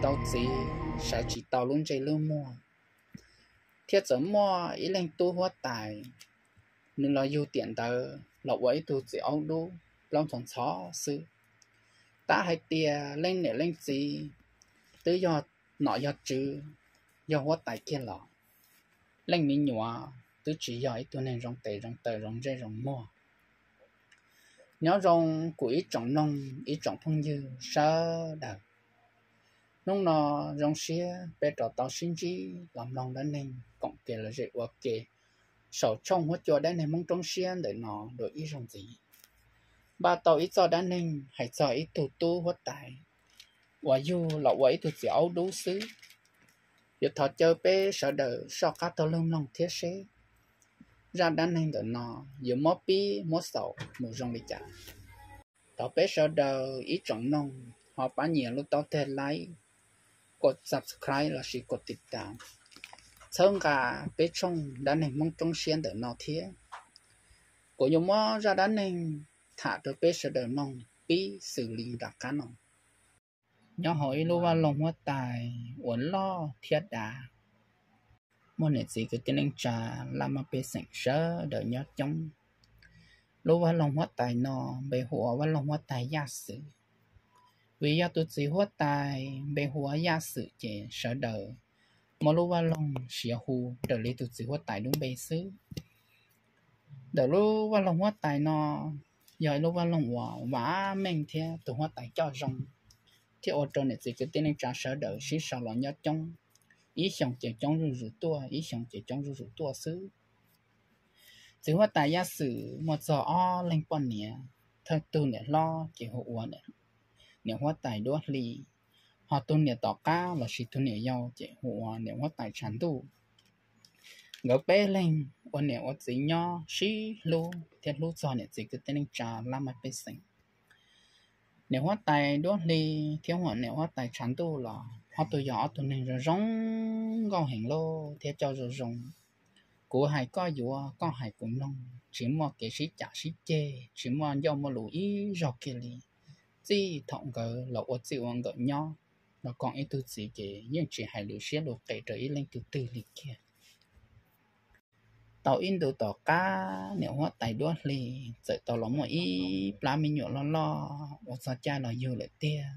tau txiv, sawv tsis tau lub ntsej lub muag, thiab txawm muaj ib leeg tub huab tais, nws los yug tiam ntawd los ua ib tug txiv aub dub plaub ntxhov ntxhov xwb. Tab hais tias leej niam leej txiv twb yog nom yog tswv, yog huab tais kiag los leej me nyuam twb tsis yog ib tug neeg zoo tes zoo taw zoo ntsej zoo muag. Nyob zoo kuv ib tsoom mloog ib tsoom phooj ywg sawv daws. Hnub no zoo siab peb rov tau sib ntsib los mloog dab neeg koom kev lom zem ua ke saum tshooj huab cua dab neeg Hmoob roob siab ntawm no dua ib zaug ntxiv. Npaj tau ib txoj dab neeg hais txog ib tug tub huab tais uas yug los ua ib tug txiv aub dub xwb. Yuav thov caw peb sawv daws soj qab taug lug mloog thiab seb zaj dab neeg ntawm no yuav muab pib muab xaus mus zoo li cas. Thov peb sawv daws ib tsoom mloog ho pab nyiam lub taub teg like, kos subscribe lossis kos tiv tas, txhawb nqa peb tshooj dab neeg Hmoob roob siab ntawm no thiab. Kuv yuav muab zaj dab neeg tham rau peb sawv daws mloog pib xws li nram qab no. Nyob hauv ib lub vaj loog huab tais uas loj thiab dav, muaj niam txiv kwv tij neej tsa laj mab pej xeem sawv daws nyob coob. Lub vaj loog huab tais no npe hu ua vaj loog huab tais Yaj Xwm. Vim yog tus txiv huab tais npe hu ua Yaj Xwm ces sawv daws muab lub vaj loog siav hu raws li tus txiv huab tais lub npe xwb. Ntawm lub vaj loog huab tais no yog ib lub vaj loog uas vam meej thiab tus huab tais coj zoo, thiab ua rau niam txiv kwv tij neej tsa sawv daws sib sau los nyob coob, ib xyoos ces coob zuj zus tuaj, ib xyoos ces coob zuj zus tuaj xwb. Txiv huab tais Yaj Xwm muaj txog ob leeg poj niam, thawj tug niam hlob ces hu ua niam huab tais Duab Hli, ho tus niam tom qab lossis tus niam yau ces hu ua niam huab tais Tshav Ntuj. Nkawd peb leeg ua niam ua txiv nyob sib hlub thiab hlub txog niam txiv kwv tij neej tsa laj mab pej xeem. Niam huab tais Duab Hli thiab niam huab tais Tshav Ntuj los ob tug yog ob tug neeg zoo zoo nkauj heev loj thiab coj zoo zoo. Kuv hais koj yuav, koj hais kuv mloog, tsis muaj kev sib cav sib ceg, tsis muaj ncauj muaj lus ib zaug kiag li. Txij thaum nkawd los ua txij ua nkawm nyob los koom ib tug txiv ces yeej tsis hais lus siab lus qes rau ib leej twg twg li kiag. Tau ib ntu tom qab niam huab tais Duab Hli txawm tau los muaj ib plab me nyuam loj loj ua txog caij los yug lawm tiag.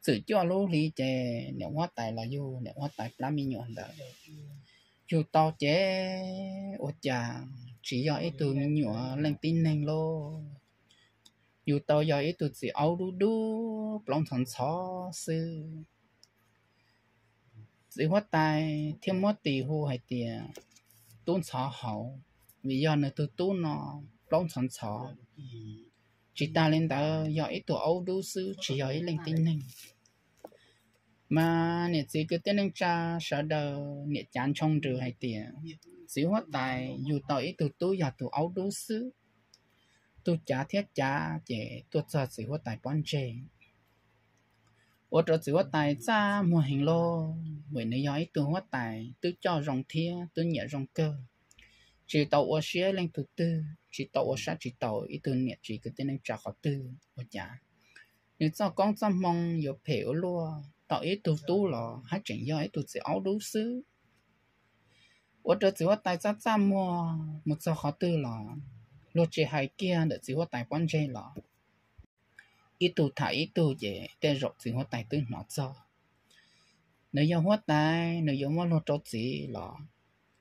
Txwm cuaj lub hli ces niam huab tais los yug niam huab tais plab me nyuam ntawd. Yug tau ces ua cas tsis yog ib tug me nyuam leej tib neeg lauj, yug tau yog ib tug txiv aub dub dub plaub ntxhov ntxhov xwb. Txiv huab tais thiaj muab tis hu hais tias Tub Ntxhov Hauv, vim yog nws tus tub no plaub ntxhov ntxhov. Tsis tas li ntawd yog ib tug aub dub xwb tsis yog ib leej tib neeg. Mas niam txiv kwv tij neej tsa sawv daws niam cav ntshoo nrws hais tias txiv huab tais yug tau ib tug tub yog tus aub dub xwb. Tus cav thiab cav ces tuaj txog txiv huab tais pob ntseg, ua rau txiv huab tais txaj muag heev loj, vim nws yog ib tug huab tais twb coj zoo thiab twb nyiam zoo kawg, tsis tau ua siab leej twg twg, tsis tau ua sab tsis tau ib tug niam txiv kwv tij neej tsa qhov twg ua cas nws txoj koob txoj hmoo yuav phem ua luaj, tau ib tug tub los haj tseem yog ib tug txiv aub dub xwb. Ua rau txiv huab tais txaj txaj muag mus txog qhov twg los luag tsis hais kiag ntawm txiv huab tais pob ntseg los ib tug tham ib tug ces tej zaum txiv huab tais twb hnov txog. Nws yog huab tais, nws yuav muab luag rau txim los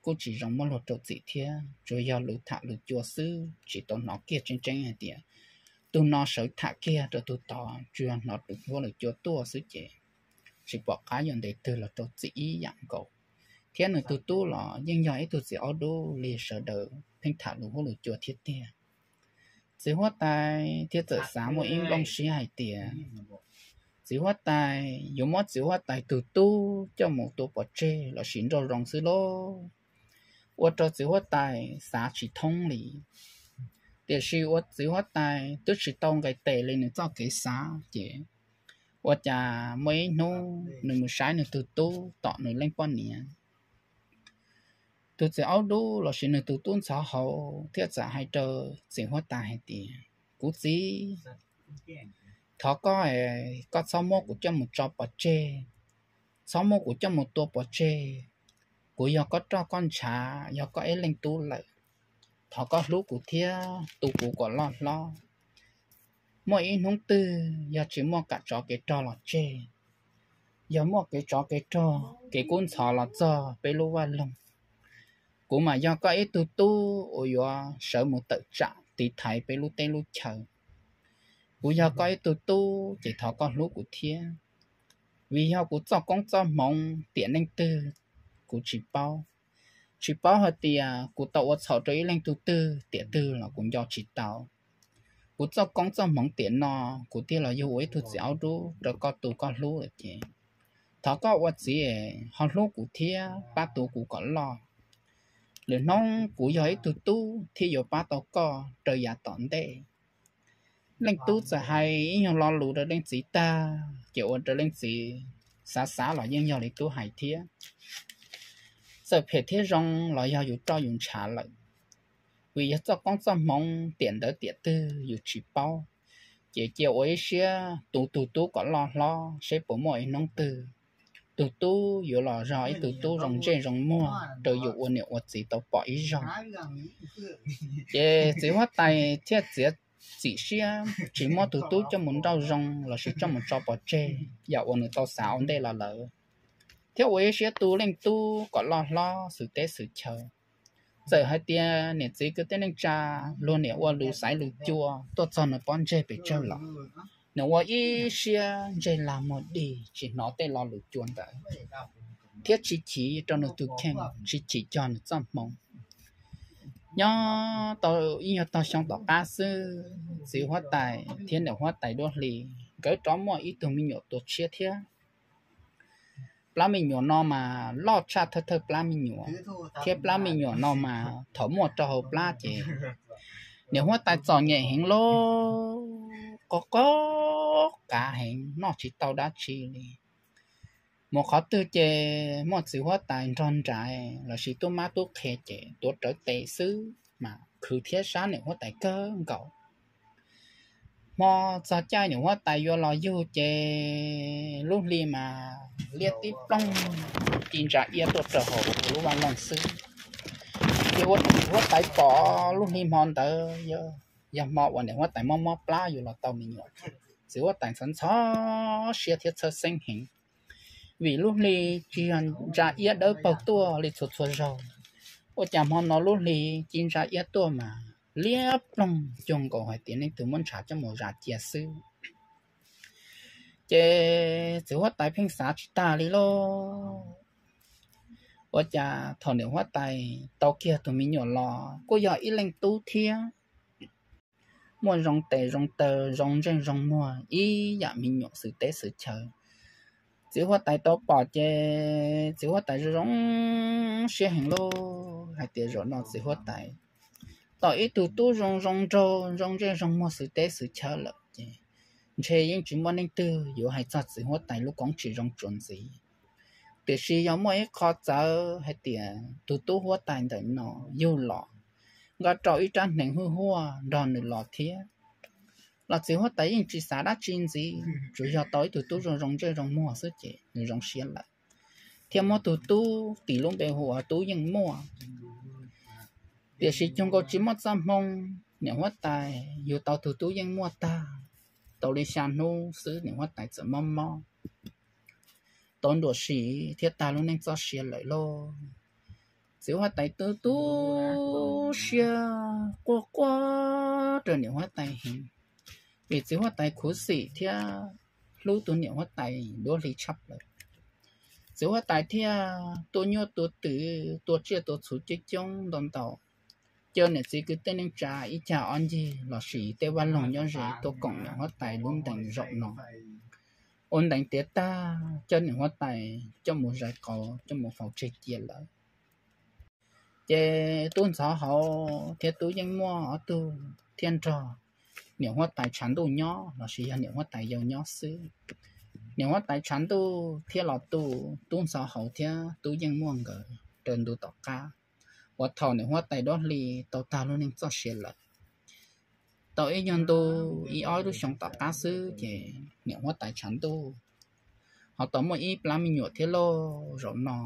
kuj tsis zoo muab luag rau txim thiab, tsuas yog lus tham lus cua xwb, tsis tau hnov kiag tseeb tseeb hais tias tus no sawv tham kiag rau tus tod, tsuas yog hnov lus huab lus cua tuaj xwb ces tsis pom qab yuav ntes twg los rau txim ib yam nkaus. Thiab nws tus tub los yeej yog ib tug txiv aub dub li sawv daws pheej tham lus huab lus cua thiab tiag. Txiv huab tais thiaj txawm xav muaj ib nplooj siab hais tias txiv huab tais yuav muab txiv huab tais tus tub coj mus tua pov tseg lossis nrauj zoov xwb lauj. Ua rau txiv huab tais xav tsis thoob li. Tiam sis ua txiv huab tais twb tsis tau nqis tes li nws txoj kev xav ces ua cas muaj ib hnub nws mus saib nws tus tub tom nws leej poj niam. Tus txiv aub dub lossis nws tus tub ntxhov hauv thiaj txawm hais rau txiv huab tais hais tias, kuv txiv, Thov koj, koj txhob muab kuv coj mus tso pov tseg, txhob muab kuv coj mus tua pov tseg. Kuv yog koj roj koj ntshav, yog koj ib leeg tub lawm. Thov koj hlub kuv thiab tu kuv kom loj hlob. Muaj ib hnub twg yog tsis muaj kev tsov kev rog los tseg, yog muaj kev tsov kev rog kev kub ntxhov los txog peb lub vaj loog, kuv mas yog koj ib tug tub uas yuav sawv mus tawm tsam tiv thaiv peb lub teb lub chaw. Kuv yog koj ib tug tub ces thov koj hlub kuv thiab, vim yog kuv txoj koob txoj hmoov tiam neej twg kuv tsis paub. Tsis paub hais tias kuv tau ua txhaum rau ib leeg tug twg tiam twg los kuv nco tsis tau. Kuv txoj koob txoj hmoov tiam no kuv thiaj los yug ua ib tug txiv aub dub rau koj tu koj hlub lawm ces thov koj ua txiv ho hlub kuv thiab pab tu kuv kom loj. Lwm hnub kuv yog ib tug tub thiaj yuav pab tau koj rau yav tom ntej. Leej tub txawm hais ib nyuag lo lus rau leej txiv tag ces ua rau leej txiv xav xav los yeej yog li tub hais thiab. Txawm phem thiab zoo los yog yus roj yus ntshav lawm, vim yog txoj koob txoj hmoov tiam ntawd tiam twg yus tsis paub. Ces cia ua ib siab tu tug tub kom loj hlob seb puas muaj ib hnub twg tug tub yuav los zog ib tug tub zoo ntsej zoo muag rau yus ua niam ua txiv tau pom ib zaug. Ces txiv huab tais thiaj txiav txim siab tsis muab tus tub coj mus nrauj zoo lossis coj mus tso pov tseg yam uas nws tau xav ua ntej los lawm, thiab ua ib siab tu leej tub kom loj hlob xwm teb xwm chaw. Txawm hais tias niam txiv kwv tij neej tsa, luag niam ua lus xaiv lus cua tuaj txog nws pob ntseg pes tsawg los, nws ua ib siab ntsej lag muag dig tsis hnov tej lo lus cua ntawd, thiab tsis chim rau nws tus kheej, tsis chim cog nws txoj hmoo. Nyob tau ib nyuag tog xyoo tom qab xwb, txiv huab tais thiab niam huab tais duab hli, nkawd rov muaj ib tug me nyuam tua tshiab thiab. Plab me nyuam no mas loj tshaj thawj thawj plab me nyuam, thiab plab me nyuam no mas thaum muaj rau hauv plab ces niam huab tais txom nyem heev lauj, qo qo qav heev noj tsis tau dab tsi li. Mus qhov twg ces muaj txiv huab tais nrog nraim lossis tub mab tub qhe ces tuav rawv tes xwb mas khwv thiab sab niam huab tais kawg nkaus. Hmo txog caij niam huab tais yuav los yug ces lub hli mas liab tib ploog ci ntsa iab tuaj rau hauv lub vaj loog xwb. Ces ua rau niam huab tais pom lub hli hmo ntawd yog hmo uas niam huab tais mob mob plab yuav los tau me nyuam. Txiv huab tais ntxhov ntxhov siab thiab txhawj xeeb heev, vim lub hli ci ntsa iab dawb paug tuaj li txhua txhua zaug. Ua cas hmo no lub hli ci ntsa iab tuaj mas liab ploog cuag nkaus hais tias leej twg muab ntshav coj mus zam cia xwb. Ces txiv huab tais pheej xav tsis tag li lauj. Ua cas thaum niam huab tais tau kiag tus me nyuam los kuj yog ib leej tub thiab, muaj zoo tes zoo taw zoo ntsej zoo muag ib yam me nyuam xwm teb xwm chaw. Txiv huab tais tau pom ces txiv huab tais zoo zoo siab heev lauj, hais tias zaum no txiv huab tais tau ib tug tub zoo zoo nraug zoo ntsej zoo muag xwm teb xwm chaw lawm ces ntshe yeej tsis muaj leej twg yuav hais txog txiv huab tais lub koob tsis zoo tsuas ntxiv. Tiam sis yog muaj ib qho txawv hais tias tus tub huab tais ntawm no yug los nqa rau ib rab hneev hwj huaj nrog nws los thiab, los txiv huab tais yeej tsis xav dab tsi ntxiv, tsuas yog tau ib tug tub zoo zoo ntsej zoo muag xwb ces nws zoo siab lawm, thiab muab tus tub tis lub npe hu ua Tub Yeej Muaj. Tiam sis cuag nkaus tsis muaj txoj hmoo, niam huab tais yug tau tus Tub Yeej Muaj tag, tau li xya hnub xwb niam huab tais txawm mob mob tau nruam sim thiab tag lub neej txoj sia lawm lauj. Txiv huab tais tu tu siab quaj quaj rau niam huab tais heev, vim txiv huab tais khuv xim thiab hlub tus niam huab tais duab hli tshaj plaws. Txiv huab tais thiaj tua nyuaj tua twm tua tsiaj tua txhuv coob coob ntau ntau, caw niam txiv kwv tij neej tsa ib cag ob ncig lossis tej vaj loog nyob ze tuaj koom niam huab tais lub ntees zaum no. Ua ntees tiav tag, coj niam huab tais coj mus zais qau coj mus faus tseg cia lawm. Ces tub ntxhov hauv thiab tub yeej muaj ob tug thiaj nrog niam huab tais tshav ntuj nyob lossis yog niam huab tais yau nyob xwb. Niam huab tais tshav ntuj thiaj los tu tub ntxhov hauv thiab tub yeej muaj nkawd rau ntu tom qab uas thaum niam huab tais duab hli tau tag lub neej txoj sia lawm. Tau ib nyuag ntu, ib ob lub xyoo tom qab xwb ces niam huab tais tshav ntuj ho tau muaj ib plab me nyuam thiab lauj. Zaum no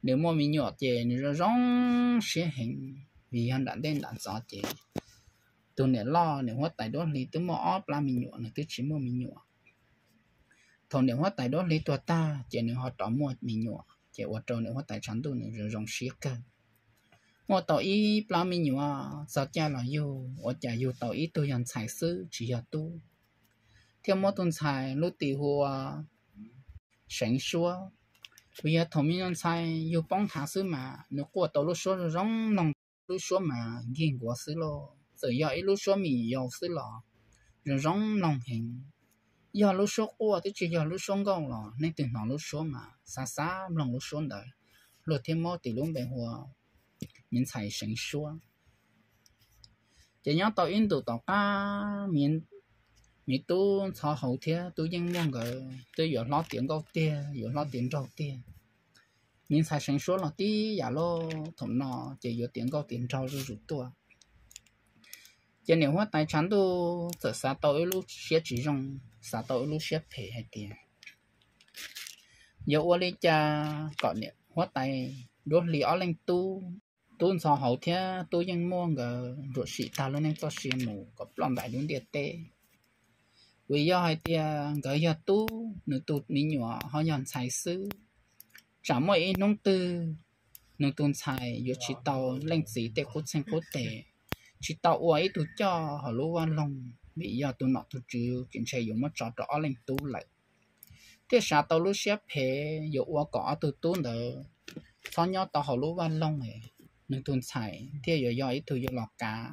nws muaj me nyuam ces nws zoo zoo siab heev, vim yog nram ntej nram ntxov ces tus niam loj niam huab tais duab hli twb muaj ob plab me nyuam, nws twb tsis muaj me nyuam. Thaum niam huab tais duab hli tuag tag ces nws ho rov muaj me nyuam, ces ua rau niam huab tais tshav ntuj nws zoo zoo siab kawg. Muaj tau ib plab me nyuam txog caij los yug ua cas yug tau ib tug yog ntxhais xwb tsis yog tub, thiaj muab tus ntxhais lub tis hu ua Seev Suab. Vim yog thaum me nyuam ntxhais yug poob nthav xwb mas nws quaj tau lub suab zoo zoo mloog, lub suab mas nkig nkuav xwb lauj, txawm yog ib lub suab me nyuam yaus xwb los zoo zoo mloog heev. Yog lub suab quaj twb tsis yog lub suab nkauj los nej twg hnov lub suab mas xav xav mloog lub suab ntawd, luag thiaj muab tis lub npe hu ua me ntxhais Seev Suab. Ces nyob tau ib ntus tom qab, me tub ntxhov hauv thiab tub yeej muaj nkawd twb yuav hlob tiav nkauj tiag, yuav hlob tiav nraug tiag. Me ntxhais Seev Suab los tib yam lauj, thaum no ces yuav tiav nkauj tiav nraug zuj zus tuaj. Ces niam huab tais tshav ntuj txawm xav tau ib lub siab tsis zoo, xav tau ib lub siab phem hais tias yuav ua li cas kom niam huab tais duab hli ob leeg tub, tub ntxhov hauv thiab tub yeej muaj nkawd nruam sim tag lub neej txoj sia mus kom ploj ntais lub ntiaj teb. Vim yog hais tias nkawd yog tub, nws tus me nyuam ho yog ntxhais xwb, tsam muaj ib hnub twg nws tus ntxhais yuav tsis tau leej txiv tej qub txeeg qub tes, tsis tau ua ib tug coj hauv lub vaj loog, vim yog tus nom tus tswv ces ntshe yuav muab tso rau ob leeg tub lawm. Thiaj xav tau lub siab phem yuav ua kom ob tug tub ntawd txhob nyob tau hauv lub vaj loog, nws tus ntxhais thiaj yuav yog ib tug yuav los kav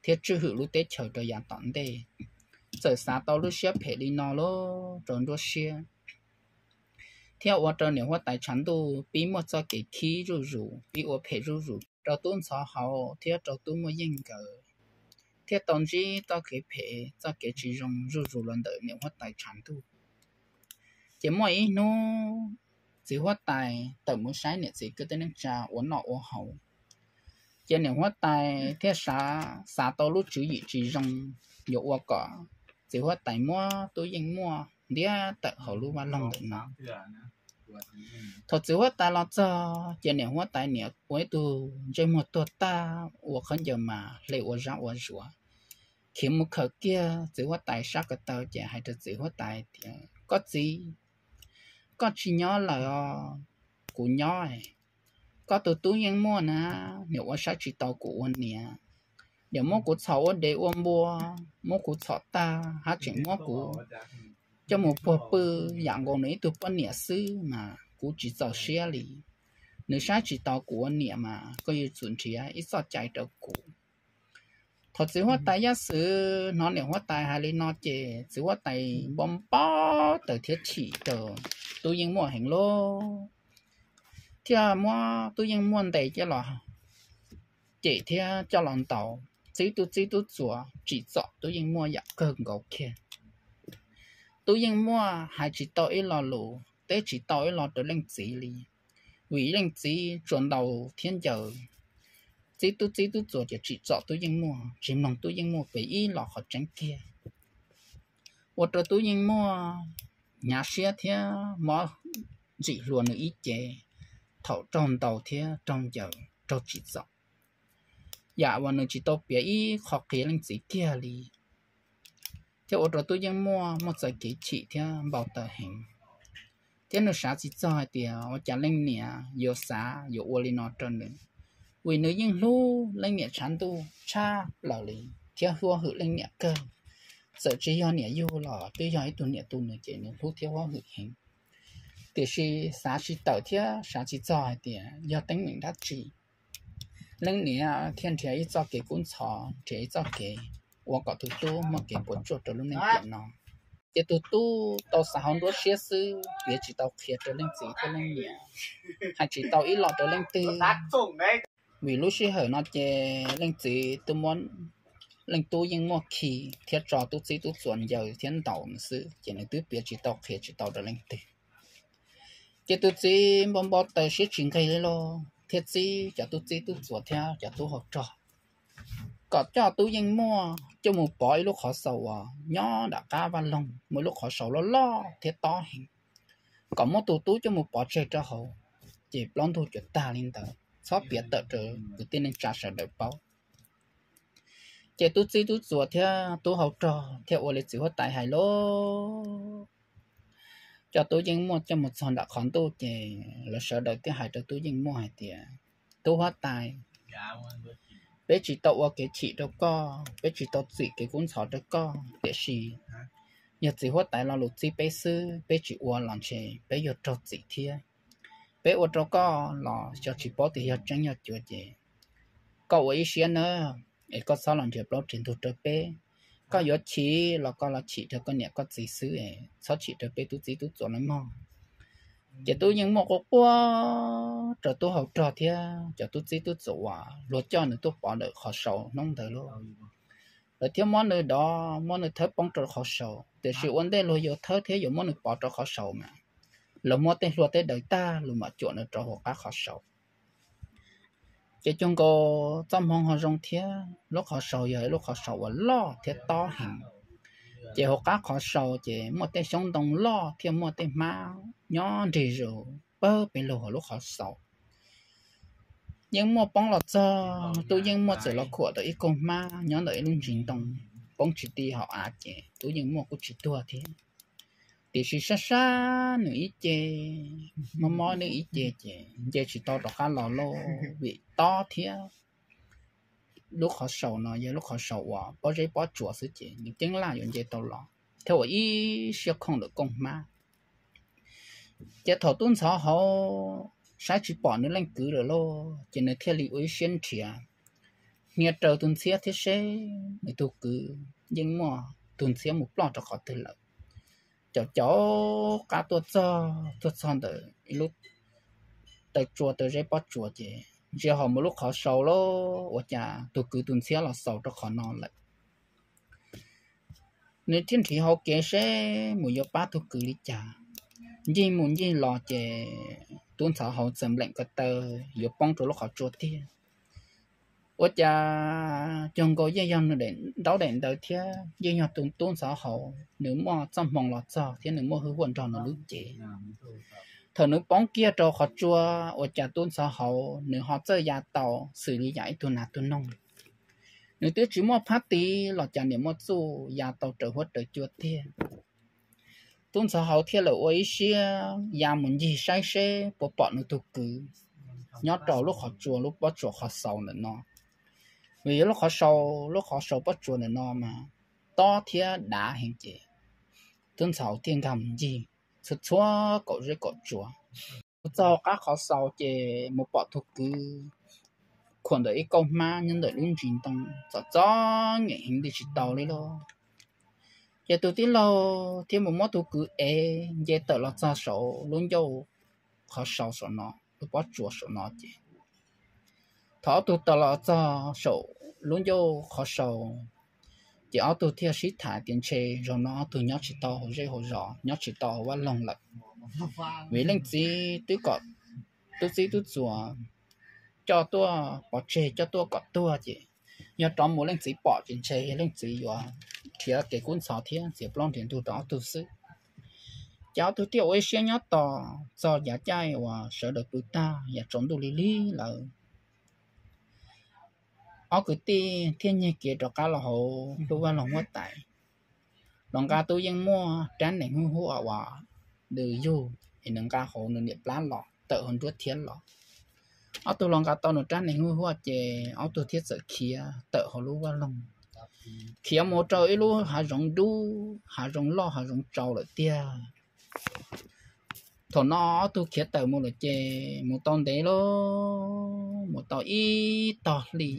thiab tswj hwm lub teb chaws rau yav tom ntej. Txawm xav tau lub siab phem li no lauj, rau nruab siab thiab ua rau niam huab tais tshav ntuj pib muaj txoj kev khib zuj zus, pib ua phem zuj zus rau tub ntxhov hauv thiab rau tub muaj yeej nkawd, thiaj tau ntsib txoj kev phem txoj kev tsis zoo zuj zus los ntawm niam huab tais tshav ntuj. Ces muaj ib hnub txiv huab tais tawm mus saib niam txiv kwv tij neej tsa ua noj ua haus, ces niam huab tais thiaj xav, xav tau lub tswv yim tsis zoo yuav ua kom txiv huab tais muab tub yeej muaj ntiab tawm hauv lub vaj loog ntawm no. Thaum txiv huab tais los txog ces niam huab tais niam ua ib tug ntsej muag tuag tag, ua khaub ncaws mas hle ua zab ua zuav, khiav mus khawm kiag txiv huab tais sab ko taw ces hais rau txiv huab tais tias, Koj txiv, koj tsis nyob lawm os, kuv nyob. Koj tus tub yeej muaj na, niam ua saib tsis tau kuv ua niam, niam muab kuv txhom ua dev ua npua, muab kuv txhom tag hab tseem muab kuv coj mus puag pw yam nkaus nws ib tug poj niam xwb mas kuv tsis txaus siab li. Nws saib tsis tau kuv ua niam mas koj yuav tsum nrhiav ib txoj cai rau kuv. Thaum txiv huab tais Yaj Xwm hnov niam huab tais hais li no ces txiv huab tais npau npau taws thiab chim rau tub yeej muaj heev lauj, thiaj muab tub yeej muaj ntes coj los cem thiab coj los ntaus, txib tub txib tub txuas tsim txom tub yeej muaj yam kawg nkaus kiag. Tub yeej muaj hais tsis tau ib lo lus, teb tsis tau ib lo rau leej txiv li, vim leej txiv tsuas ntaus thiab ncaws, txib tub txib tub txuas ces tsim txom tub yeej muaj, tsis mloog tub yeej muaj pes ib los qhov tseeb kiag. Ua rau tub yeej muaj hnyav siab thiab mob ntsim hlua nws ib ce thaum raug ntaus thiab raug ncaws raug tsim txom, yam uas nws tsis tau piav ib qho qhia leej txiv kiag li, thiab ua rau tub yeej muaj muaj txoj kev chim thiab npau taws heev. Thiab nws xav tsis txog hais tias ua cas leej niam yuav xav yuav ua li no rau nws, vim nws yeej hlub leej niam tshav ntuj tshaj plaws li thiab huab hwm leej niam kawg. Txawm tsis yog niam yug los twb yog ib tug niam tu nws ces nws hlub thiab huab hwm heev. Tiam sis xav tsis tawm thiab xav tsis txog hais tias yog teeb meem dab tsi leej niam thiaj nrhiav ib txoj kev kub ntxhov, nrhiav ib txoj kev ua kom tus tub muaj kev puas tsuaj rau lub neej tiam no. Ces tus tub tau xav hauv nruab siab xwb, piav tsis tau qhia rau leej txiv thiab leej niam, hais tsis tau ib los rau leej twg, vim lub sij hawm no ces leej txiv twb muab leej tub yeej muaj khi thiab tso tub txib tub txuas ncaws thiab ntaus nws xwb, ces nws twb piav tsis tau qhia tsis tau rau leej twg. Ces tus txiv npau npau taws siab tsis nqig li lauj, thiaj txib cov tub txib tub txuas thiab cov tub hauv rog kom coj tub Yeej Muaj coj mus pov ib lub qhov xaus uas nyob nram qab vaj loog, muaj ib lub qhov xaus loj loj thiab tob heev, kom muab tus tub coj mus pov tseg rau hauv, ces plaub ntug cuav tag li ntawd, txhob piav tawm rau kwv tij neej tsa sawv daws paub. Ces tub txib tub txuas thiab tub hau rog thiaj ua li txiv huab tais hais lauj. Coj tub Yeej Muaj coj mus txog nram qhov ntuj ces lawv sawv daws thiaj hais rau tub Yeej Muaj hais tias, tub huab tais, peb tsis tau ua kev chim rau koj, peb tsis tau txim kev kub ntxhov rau koj, tiam sis yog txiv huab tais lo lus txib peb xwb, peb tsis ua los ntshe peb yuav raug txim thiab. Peb ua rau koj los xyov tsis paub tias yog tseeb yog cuav ces koj ua ib siab nawb, es koj txhob los nrhiav plaub nrhiav ntug rau peb. Koj yuav chim los koj los chim rau koj niam koj txiv xwb es txhob chim rau peb tub txib tub txuas nawb mog. Ces tub Yeej Muaj quaj quaj rau tub hau rog thiab cov tub txib tub txuas uas luag coj nws tuaj pov ntawm qhov saus hnub ntawd lauj. Lawv thiaj muab nws dov, muab nws thawb poob rau qhov saus, tiam sis ua ntej luag yuav thawb thiab yuav muab nws pov rau qhov saus mas lawv muab tej hlua tej daws tag los mam cuam nws rau hauv qab qhov saus. Ces cuag nkaus txoj hmoo ho zoo thiab, lub qhov saus yog ib lub qhov saus uas loj thiab tob heev. Ces hauv qab qhov saus ces muaj tej xyoob ntoo loj thiab muaj tej hmab nyob nrig zus pawg pes lug hauv lub qhov saus. Yeej Muaj poob los txog, tub Yeej Muaj txawm los khuam tau ib kaug hmab nyob ntawm ib lub ntsis ntoo poob tsis ti hauv av ces tub Yeej Muaj kuj tsis tuag thiab. Tiam sis sab sab nws ib ce, mob mob nws ib ce ces nce tsis tau rov qab los lauj, vim tob thiab lub qhov saus no yog lub qhov saus uas pob zeb pob tsuas xwb ces nws ceeb laj yuav nce tau los thiab ua ib siab khooj ntawm kaug hmab. Ces thaum tub ntxhov hauv saib tsis pom nws leej kwv lawm lauj, ces nws thiaj li ua ib siab nrhiav, hnia raws tus ntxhiab thiab seb nws tus kwv Yeej Muaj tus ntxhiab mus ploj rau qhov twg lawm. Caum caum qab tuaj txog, tuaj txog ntawm ib lub taw tsua taw zeb pob tsuas ces ntsia ho mus lub qhov saus lauj, ua cas tus kwv tus ntxhiab los xaus rau qhov no lawm. Nws thiaj nrhiav hauv kev seb mus yuav pab tus kwv li cas. Ncig mus ncig los ces tub ntxhov hauv txawm npleem ko taw yuav poob rau lub qhov tsua tiag. Ua cas cuag nkaus yeej yog nws daim ntaub daim ntawv thiab yeej yog tus tub ntxhov hauv nws muaj txoj hmoo los txog thiab nws muaj hwj huam nrog nws lub cev. Thaum nws poob kiag rau qhov tsua, ua cas tub ntxhov hauv nws ho txawj ya tau xws li yam ib tug nas tug noog. Nws twb tsis muaj phab tiv los cas niam muaj txuj ya tau raws huab raws cua tiag. Tub ntxhov hauv thiaj li ua ib siab ya mus ncig saib seb puas pom nws tus kwv nyob rau lub qhov tsua lub pob tsuas qhov xaus ntawm no. Vim yog lub qhov sau, lub qhov sau pob tsuas ntawm no mas tob thiab dav heev ces tub ntxhov hauv thiaj nkag mus ncig txhua txhua kaum zeb kaum tsua. Mus txog qab qhov xaus ces mus pom tus kwv khuam ntawm ib kauj hmab nyob ntawm lub ntsis ntoo txom txom nyem heev nti tsis tau li lauj. Ces tus tij laug thiaj mus muab tus kwv ev nce tawm los txog saum lub ncauj qhov sau saum no, lub pob tsuas saum no ces thaum ob tug tawm los txog saum lub ncauj qhov sau, ces ob tug thiaj sib tham tias ntshe zaum no ob tug nyob tsis tau hauv zej hauv zos, nyob tsis tau hauv vaj loog lawm. Vim leej txiv twb kom tub txib tub txuas coj tuaj pov tseg, coj tuaj kom tuag ces yog rov mus leej txiv pom ces ntshe yog leej txiv yuav nrhiav kev kub ntxhov thiab txiav plaub nrhiav ntug rau ob tug xwb. Ces ob tug thiaj ua ib siab nyob tos txog yav caij uas sawv daws pw tag, yav tsaus ntuj lig lig lawm, ob kwv tij thiaj nyiag kev rov qab los hauv lub vaj loog huab tais, los nqa tub yeej muaj rab nees huj huaj uas nws yug es nws nqa hauv nws niam plab los tawm hauv nruab thiab los. Ob tug los nqa tau nws rab nees huj huaj ces ob tug thiaj txawm khiav tawm hauv lub vaj loog, khiav mus rau ib lub hav zoov dub, hav zoov loj hav zoov tsau lawm tiag. Thaum no ob tug khiav tawm mus lawm ces mus tau ntev lawm, mus tau ib tog hli,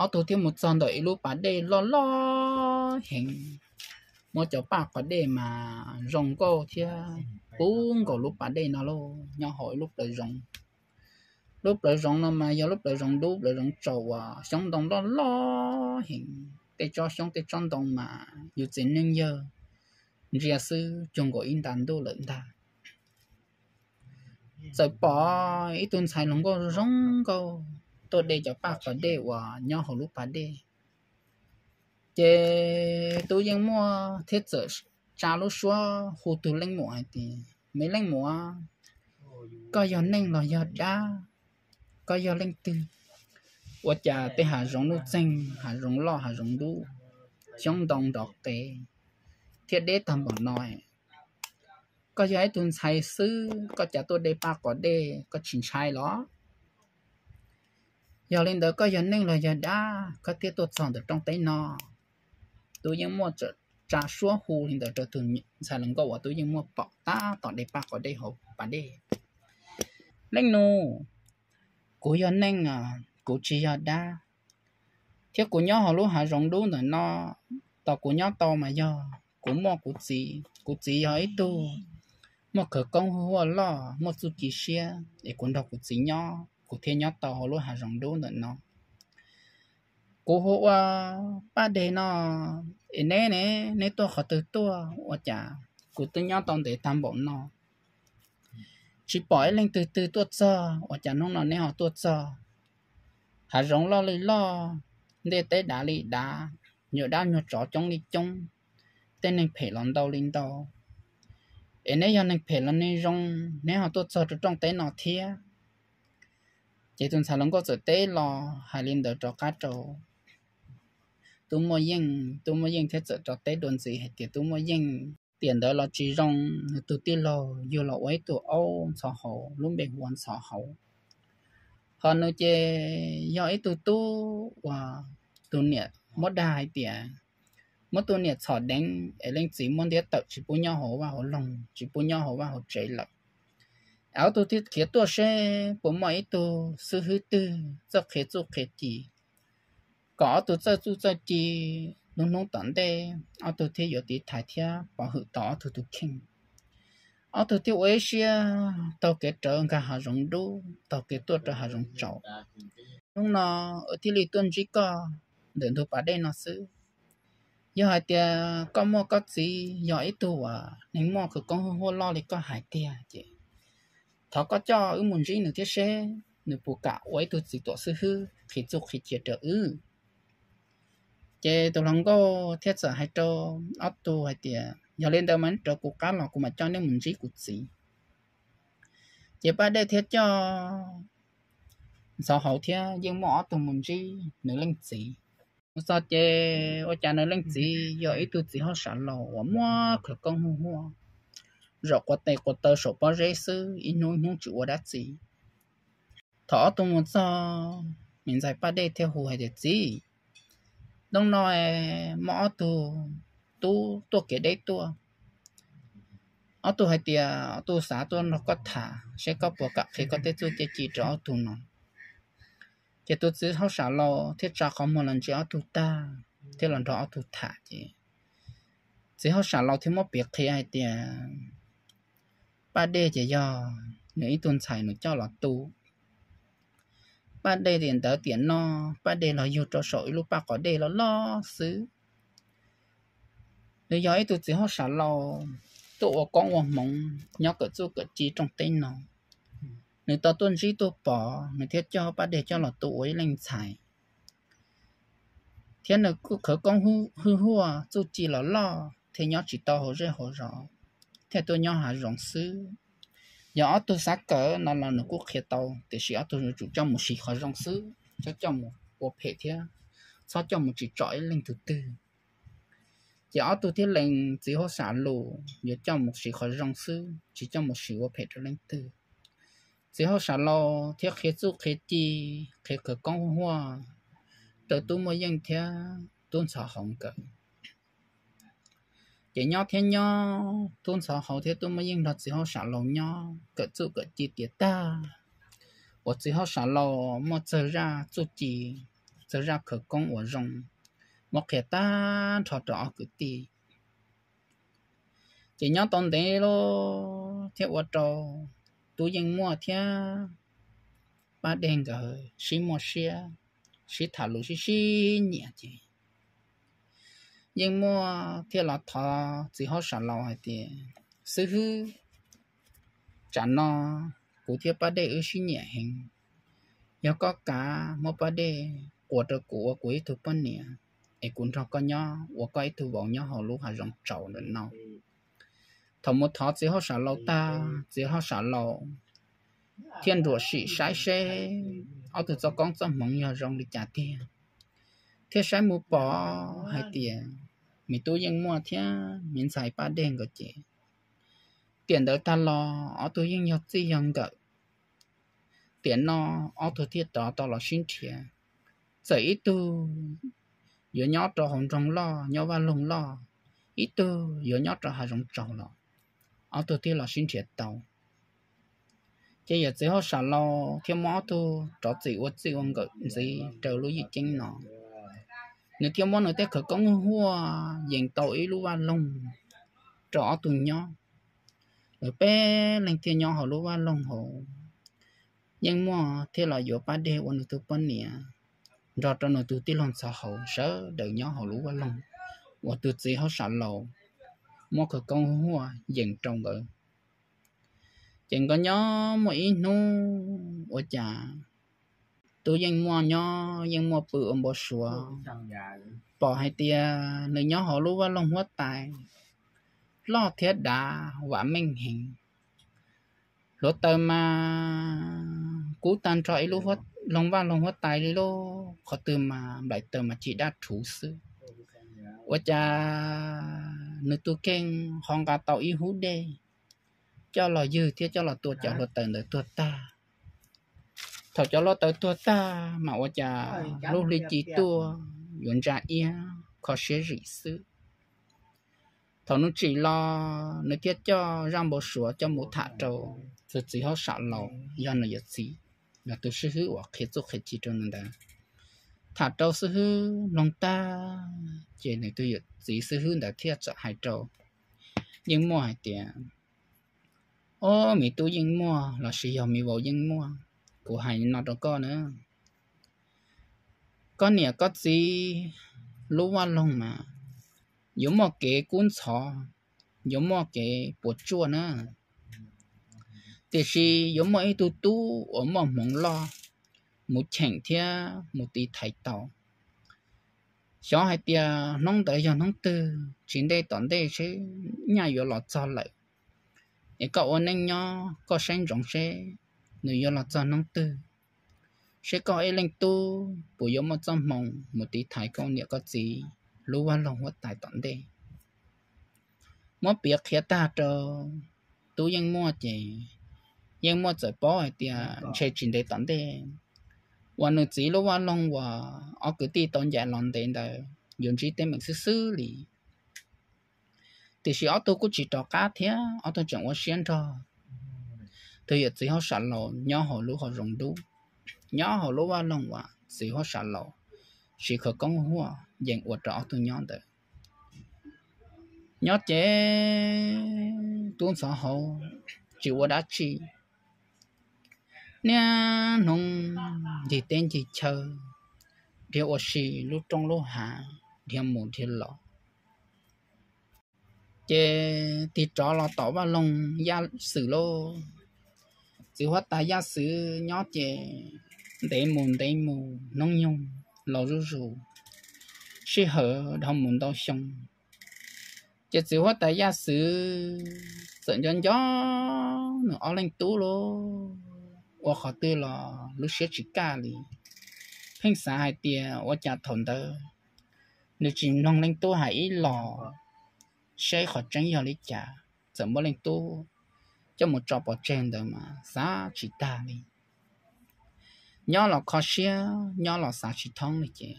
ob tug thiaj mus txog ntawm ib lub pas dej loj loj heev. Muab cov paj qhov dej mas zoo nkauj thiab puv nkaus lub pas dej no lauj, nyob hauv ib lub plawv zoov. Lub plawv zoov no mas yog lub plawv zoov dub, plawv zoov tsaus uas xyoob ntoo loj loj heev, tej tsob xyoob tej tsob ntoo mas yus txiv neej yawg ntsia xwb cuag nkaus ib nta ntuj lawm ntag. Txawm pom ib tug ntxhais hluas nkauj zoo nkauj tuaj de cov paj qos dej uas nyob hauv lub pas dej. Ces Tub Yeej Muaj thiaj txawm tsa lub suab hu tus leej muam hais tias, Me leej muam, koj yog neeg los yog dab? Koj yog leej twg? Ua cas tej hav zoov nuj txeeg, hav zoov loj hav zoov dub, xyoob ntoo nrov qees thiab deb tag npaum no, koj yog ib tug ntxhais xwb koj cas tuaj de paj qos dej, koj tsis ntshai los? Yog li ntawd koj yog neeg los yog dab koj thiaj tuaj txog ntawm rooj teb no? Tub Yeej Muaj tsa suab hu li ntawd rau tus ntxhais hluas nkauj uas Tub Yeej Muaj pom tab tom de paj qos dej hauv pas dej. Leej nus, kuv yog neeg, kuv tsis yog dab, thiab kuv nyob hauv lub hav zoov dub ntawm no. Tos kuv nyob tau mas yog kuv muaj kuv txiv. Kuv txiv yog ib tug muaj khawv koob huaj loj, muaj txuj ci siab, es kuv nrog kuv txiv nyob, kuv thiaj nyob tau hauv lub hav zoov dub ntawm no. Kuv hu ua Paj Dej no, es neb ne, neb tuaj qhov twg tuaj? Ua cas kuv twb nyob tau ntev tag npaum no, tsis pom ib leej twg twg tuaj txog, ua cas hnub no neb ho tuaj txog? Hav zoov loj li loj, ntiaj teb dav li dav, nyuag dab nyuag tsov coob li coob, tej neeg phem los ntau li ntau. Es neb yog neeg phem los neeg zoo, neb ho tuaj txog rau rooj teb no thiab? Ces tus ntxhais hluas nkauj txawm teb los hais li ntawd rov qab rau Tub Muaj Yeej. Tub Muaj Yeej thiaj txawm rov teb dua ntxiv hais tias, Tub Muaj Yeej, tiam ntawd los tsis zoo, nws tus tij laug yug los ua ib tug aub ntxhov hauv, lub npe hu ua Ntxhov Hauv. Ho nws ces yog ib tug tub uas tus niam muab dag hais tias, muab tus niam txhom deev es leej txiv muab ntiab tawm tsis pub nyob hauv vaj hauv loog, tsis pub nyob hauv vaj hauv tsev lawm. Ob tug thiaj khiav tuaj seb puas muaj ib tug xib hwb twg txawj qhia txuj qhia ci, kom ob tug txawj txuj txawj ci, lub hnub tom ntej ob tug thiaj yuav tiv thaiv thiab pov hwm tau ob tug tus kheej. Ob tug thiaj ua ib siab taug kev rawv nkag hav zoov dub, taug kev tuaj rau hav zoov tsaus. Hnub no wb thiaj li tuaj ntsib koj ntawm ntug pas dej no xwb. Yog hais tias koj muaj koj txiv yog ib tug uas neeg muaj khawv koob huaj loj li koj hais tiag ces thov koj coj wb mus ntsib nws thiab seb nws puas kam ua ib tug txiv tuam xib hwb qhia txuj qhia ci rau wb. Ces tus hluas nkauj thiaj txawm hais rau ob tug hais tias, Yog li ntawd mas neb rov kuv qab los kuv mam coj neb mus ntsib kuv txiv. Ces Paj Dej thiaj coj Ntxhov Hauv thiab Yeej Muaj ob tug mus ntsib nws leej txiv. Mus txog ces ua cas nws leej txiv yog ib tug txiv hauj sam laus uas muaj khawv koob huaj huaj, zaum quav tes quav taw saum pob zeb xwb, ib hnub ib hnub tsis ua dab tsi. Thaum ob tug mus txog, me ntxhais Paj Dej thiaj hu hais tias, Txiv, hnub no muaj ob tug tub tuaj kev deb tuaj. Ob tug hais tias ob tug xav tuaj nrog koj tham seb koj puas kam qhia koj tej txuj tej ci rau ob tug no. Ces tus txiv hauj sam laus thiaj tsa qhov muag los ntsia ob tug tag, thiaj los nrog ob tug tham ces txiv hauj sam laus thiaj muab piav qhia hais tias Paj Dej ces yog nws ib tug ntxhais nws coj los tu. Paj Dej tiam ntawd tiam no, Paj Dej los yug rau saum ib lub paj qos dej loj loj xwb. Nws yog ib tug txiv hauj sam laus tuaj ua koob ua hmoov nyob kawm txuj kawm ci rooj teb no. Nws tau tuaj ntsib tuaj pom, nws thiaj coj Paj Dej coj los tu ua ib leej ntxhais. Thiab nws khawv koob hwj huaj, txuj ci los loj, thiaj nyob tsis tau hauv zej hauv zos, thiaj tuaj nyob hav zoov xwb. Yog ob tug xav kawm no los nws kuj qhia tau, tiam sis ob tug yuav tsum coj mus siv qhov zoo xwb, txhob coj mus ua phem thiab txhob coj mus tsim txom ib leej twg twg. Ces ob tug thiaj lees txiv hauj sam lus yuav coj mus siv qhov zoo xwb, tsis coj mus siv ua phem rau leej twg. Txiv hauj sam laus thiaj qhia txuj qhia ci, qhia khawv koob huaj huaj rau Tub Muaj Yeej thiab Tub Ntxhov Hauv nkawd. Ces nyob thiab nyob, Tub Ntxhov Hauv thiab Tub Muaj Yeej nrog txiv hauj sam laus nyob kawm txuj kawm ci tiav tag, uas txiv hauj sam laus muaj txawg zaj txuj ci, txawg zaj khawv koob uas zoo, muab qhia tag nrho rau ob kwv tij. Ces nyob tau ntev lawm thiaj ua rau Tub Yeej Muaj thiab Paj Dej nkawd sib muaj siab, sib tham lus sib sib nyiam ces Yeej Muaj thiaj los thov txiv hauj sam laus hais tias, Xib hwb, tsam no kuv thiab Paj Dej wb sib nyiam heev, yog koj kav muab pab dej quas rau kuv ua kuv ib tug poj niam, es kuv nrog koj nyob ua koj ib tug vauv nyob hauv lub hav zoov tsaus ntawm no. Thaum mus thov txiv hauj sam laus tag, txiv hauj sam laus thiaj nruam sim saib seb ob tug txoj koob txoj hmoov yog zoo li cas tiag, thiaj saib mus pom hais tias me tub yeej muaj thiab me ntxhais pab dej nkawd ces tiam ntawd tag los ob tug yeej yog txij yog nkawm. Tiam no ob tug thiaj rov tau los sib nrhiav. Txawm ib tug yuav nyob rau hauv nroog loj nyob vaj loog loj, ib tug yuav nyob rau hav zoov tsaus los ob tug thiaj los sib nrhiav tau. Ces yawm txiv hauj sam laus thiaj muab ob tug rov txim ua txij ua nkawm ntxiv rau lub yim ceeb no. Nws thiaj muab nws tej khawv koob huaj yees tau ib lub vaj loog rau ob tug nyob. Lawv peb leeg thiaj nyob hauv lub vaj loog hauv. Yeej muaj thiaj los yuav pab dej ua nws tus poj niam, nrog rau nws tus tij laug ntxhov hauv sawv daws nyob hauv lub vaj loog uas tus txiv hauj sam laus muab khawv koob huaj yees rau nkawd. Ces nkawd nyob muaj ib hnub ua cas tub yeej muaj nyob yeej muaj pw ua npau suav, pom hais tias nws nyob hauv lub vaj loog huab tais loj thiab dav vam meej heev. Hluav taws mas kub tag nrho ib lub loog vaj loog huab tais li lub qhov twg mas nplaim taws mas ci daj rhuv xwb. Ua cas nws tus kheej ho nqa tau ib hub dej coj los ywg thiab coj los tua cov hluav taws ntawd tuag tag. Thaum cov hluav taws tuag tag mas ua cas lub hli ci tuaj yuav ntsa iab kho siab zim xwb. Thaum nws tsim los nws thiaj coj zaj npau suav coj mus tham rau tus txiv hauj sam laus yog nws yawm txiv, yog tus sib hwb uas qhia txuj qhia ci rau nws ntawd. Tham rau xib hwb mloog tag, ces nws tus yawm txiv xib hwb ntawd thiaj txawm hais rau yeej muaj hais tias, ob, me tub yeej muaj lossis yog me vauv yeej muaj, kuv hais no rau koj na, koj niam koj txiv lub vaj loog mas yuav muaj kev kub ntxhov, yuav muaj kev puas tsuaj na. Tiam sis yuav muaj ib tug tub uas muaj hmoov loj mus cheem thiab mus tiv thaiv tau. Xyov hais tias hnub ntawd yog hnub twg, tsis ntej tom ntej seb nyaj yuav los txog lawm. Es koj ua neej nyob koj saib ntsoov seb nws yuav los txog hnub twg, seb koj ib leej tub puas yuav muaj txoj hmoo mus tiv thaiv koj niam koj txiv lub vaj loog huab tais tom ntej. Muab piav qhia tag rau tub yeej muaj ces yeej muaj txawm paub hais tias ntshe tsis ntev tom ntej uas nws txiv lub vaj loog uas ob kwv tij tau ncaim los ntev ntawd yuav ntsib teeb meem xwb xwb li. Tiam sis ob tug kuj tsis rov qab thiab ob tug tseem ua siab nrog tus yawm txiv hauj sam laus nyob hauv lub hav zoov dub, nyob hauv lub vaj loog uas txiv hauj sam laus siv khawv koob huaj yees ua rau ob tug nyob ntawd. Nyob ces tub ntxhov hauv tsis ua dab tsi, niaj hnub ncig teb ncig chaw, dhia ua si lub roob lub hav, dhia mus dhia los. Ces tig rov los tom vaj loog Yaj Xwm lauj. Txiv huab tais Yaj Xwm nyob ces ntev mus ntev mus hnub nyoog laus zuj zus, sij hawm dhau mus ntau xyoo. Ces txiv huab tais Yaj Xwm txawm nco nco nws ob leeg tub lauj, ua qhov twg los lub siab tsis kaj li. Pheej xav hais tias ua cas thaum ntawd nws tsis mloog leej tub hais ib los, seb qhov tseeb yog li cas, txawm muab leej tub coj mus tso pov tseg ntawd mas xav tsis tag li. Nyob los kho siab, nyob los xav tsis thoob li ces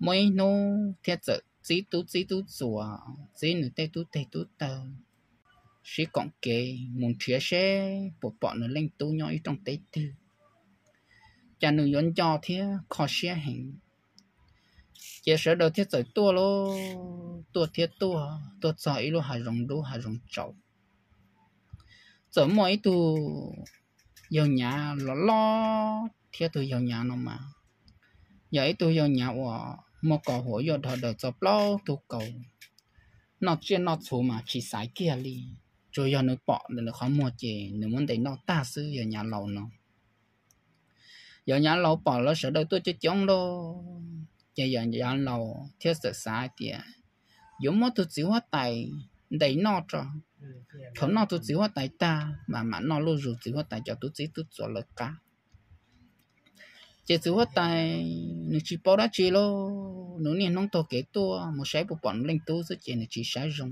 muaj ib hnub thiaj txawm txib tub txib tub txuas, txib nws tej tub teg tub taw, sib koom kev mus nrhiav seb puas pom nws leej tub nyob ib rooj teb twg. Cas nws yuav nco thiab kho siab heev. Ces sawv daws thiaj txawm tuaj lauj, tuaj thiab tuaj, tuaj txog ib lub hav zoov dub hav zoov tsaus, txawm muaj ib tug yawg nyav los loj thiab. Tus yawg nyav no mas yog ib tug yawg nyav uas muaj kaus huam yuaj dhau daws txog plaub tug kaus, noj tsiaj noj txhuv mas tsis xaiv kiag li. Tsuas yog nws pom ntawm nws qhov muag ces nws muab ntes noj tag xwb, yawg nyav laus no. Yog nyav laus pom lawv sawv daws tuaj coob coob lauj, ces yog nyav laus thiaj txawm xav hais tias yuav muab tus txiv huab tais ntes noj tso. Thaum noj tus txiv huab tais tag mas mam noj luj zus txiv huab tais cov tub txib tub txuas lawv qab. Ces txiv huab tais nws tsis paub dab tsi lauj, nws niaj hnub taug kev tuaj mus saib puas pom nws leej tub xwb ces nws tsis saib zoo.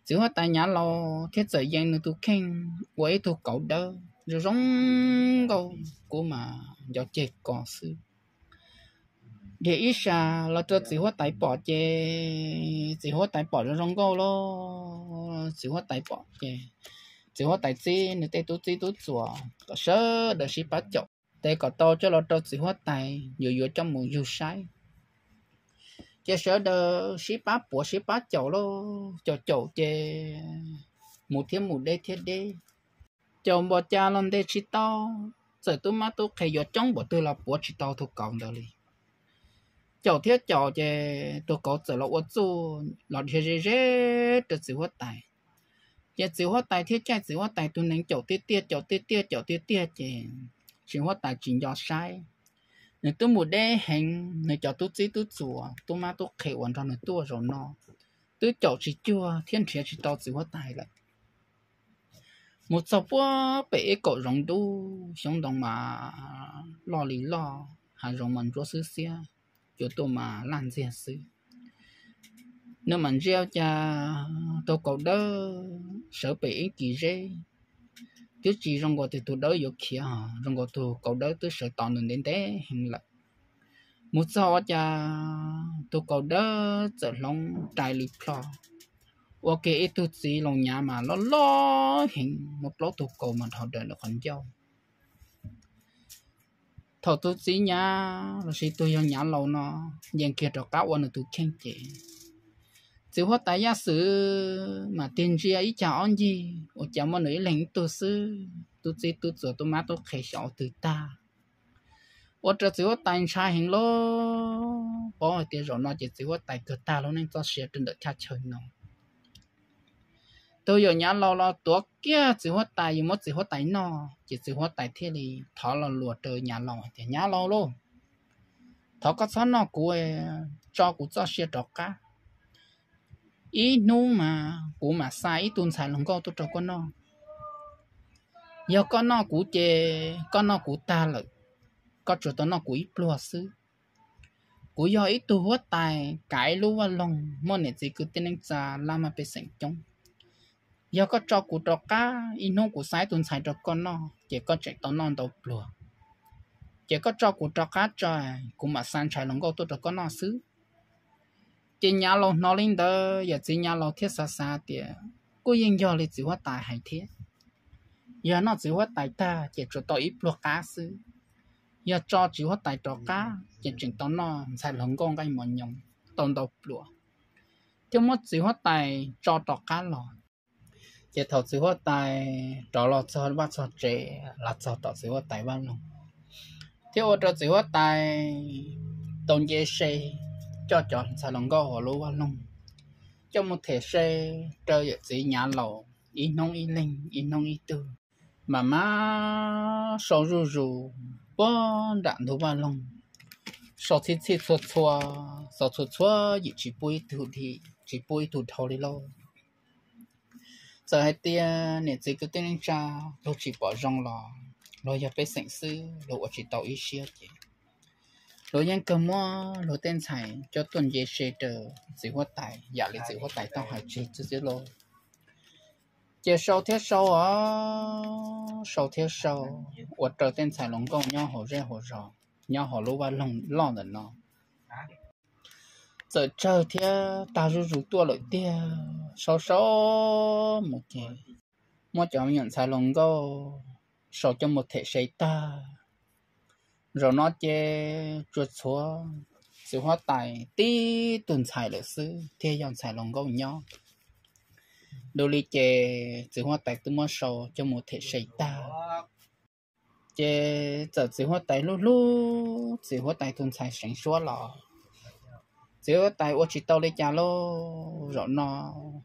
Txiv huab tais nyav laus thiaj txawm yees nws tus kheej ua ib tug kauv dawb zoo zoo nkauj, kuv mas nco ceg ko xwb. Dhia ib sab los rau txiv huab tais pom ces txiv huab tais pom zoo zoo nkauj lauj, txiv huab tais pom ces txiv huab tais txib nws tej tub txib tub txuas kom sawv daws sib pab caum tes kom tau coj los rau txiv huab tais yuav yuav coj mus yug saib. Ces sawv daws sib pab puav sib pab caum lauj, caum caum ces mus thiab mus deb thiab deb, caum npaum cas los ntes tsis tau, txawm tub mab tub qhe yuav coob npaum twg los puav tsis tau tus kauv ntawd li. Caum thiab caum ces tus kauv txawm los ua txuj los dhia ze ze rau txiv huab tais. Ces txiv huab tais thiaj caij txiv huab tais tus nees caum tiag tiag caum tiag tiag caum tiag tiag ces txiv huab tais tsis nco saib. Nws twb mus deb heev, nws cov tub txib tub txuas tub mab tub qhe uas nrog nws tuaj zaum no twb caum tsis cuag thiab nrhiav tsis tau txiv huab tais lawm. Mus txog puag pem ib kaum zoov dub, xyoob ntoo mas loj li loj, hav zoov mas ntsuab xwb xiab, cua tuaj mas laj ntxiag xwb. Nws mam ntsia cas tus kaus dawb sawv pem ib kis zeb, twb tsis zoo nkaus tias tus dawb yuav khiav ho, zoo nkaus tus kaus dawb twb sawv tos nws ntev ntev heev lawm. Mus txog ua cas tus kaus dawb txawm hloov rais li plho, ua kiag ib tug txiv laus nyav mas loj loj heev, muaj plaub tug kaus mas dhau daws nws qhov ncauj. Thaum tus txiv nyav lossis tus yog nyav laus no yees kiag rov qab ua nws tus kheej ces txiv huab tais Yaj Xwm mam tig ntsia ib cag ob ncig ua cas muaj nws ib leeg ib tug xwb, tub txib tub txuas tub mab tub qhe xyov ua twg tag. Ua rau txiv huab tais ntshai heev lauj, paub hais tias zaum no ces txiv huab tais kawg tag lub neej txoj sia rau ntawm thaj chaw no. Tus yawm nyav laus los tuav kiag txiv huab tais yuav muab txiv huab tais noj, ces txiv huab tais thiaj li thov lo lus rau nyav laus hais tias, Nyav laus lauj, thov koj txhob noj kuv, tso kuv txoj sia rov qab. Ib hnub mas kuv mam xa ib tug ntxhais hluas nkauj tuaj rau koj noj. Yog koj noj kuv ces koj noj kuv tag lawm, koj tsuas tau noj kuv ib pluag xwb. Kuv yog ib tug huab tais kav ib lub vaj loog muaj niam txiv kwv tij neej tsa laj mej pej xeem coob. Yog koj tso kuv rov qab, ib hnub kuv xa ib tug ntxhais rau koj noj ces koj tseem tau noj ntau pluag. Ces koj tso kuv rov qab tso, kuv mam xa ntxhais hluas nkauj tuaj rau koj noj xwb. Ces nyav laus hnov li ntawd, yawm txiv nyav laus thiaj xav xav tias, Kuj yeej yog li txiv huab tais hais thiab. Yog noj txiv huab tais tag ces tsuas tau ib pluag qab xwb. Yog tso txiv huab tais rov qab ces tseem tau noj ntxhais hluas nkauj nqaij mos nyoos tau ntau pluas, thiab muab txiv huab tais tso rov qab los. Ces thaum txiv huab tais rov los txog vaj txog tsev, los txog tom txiv huab tais vaj loog, thiab ua rau txiv huab tais tau nce se coj cov ntxhais hluas nkauj hauv lub vaj loog coj mus them se rau yawm txiv nyav laus ib hnub ib leeg, ib hnub ib tug, mam mam sau zuj zus puag nram ntug vaj loog, sau txhij txhij txhua txhua, sau txhua txhua yim tsis pub ib tug dhau li lauj. Txawm hais tias niam txiv kwv tij neej tsa luag tsis pom zoo los luag yog pej xeem xwb, luag ua tsis tau ib siab ces luag yeej kawg muab luag tej ntxhais coj tuaj nce se rau txiv huab tais yam li txiv huab tais tau hais tseg xwb xwb lauj. Ces sau thiab sau os, sau thiab sau, ua rau tej ntxhais hluas nkauj nyob hauv zej hauv zos, nyob hauv lub vaj loog loj ntawm no txawm tsawg thiab tag zuj zus tuaj lawm tiag. Sau sau mus ces muab cov me nyuam ntxhais hluas nkauj sau coj mus them se tag. Zaum no ces tsuas tshuav txiv huab tais tib tug ntxhais lawm xwb thiaj yog ntxhais hluas nkauj nyob. Dua li ces txiv huab tais twb muab sau coj mus them se tag. Ces txawm txiv huab tais hlub hlub txiv huab tais tus ntxhais seev suab los, txiv huab tais ua tsis tau li cas lauj. Zaum no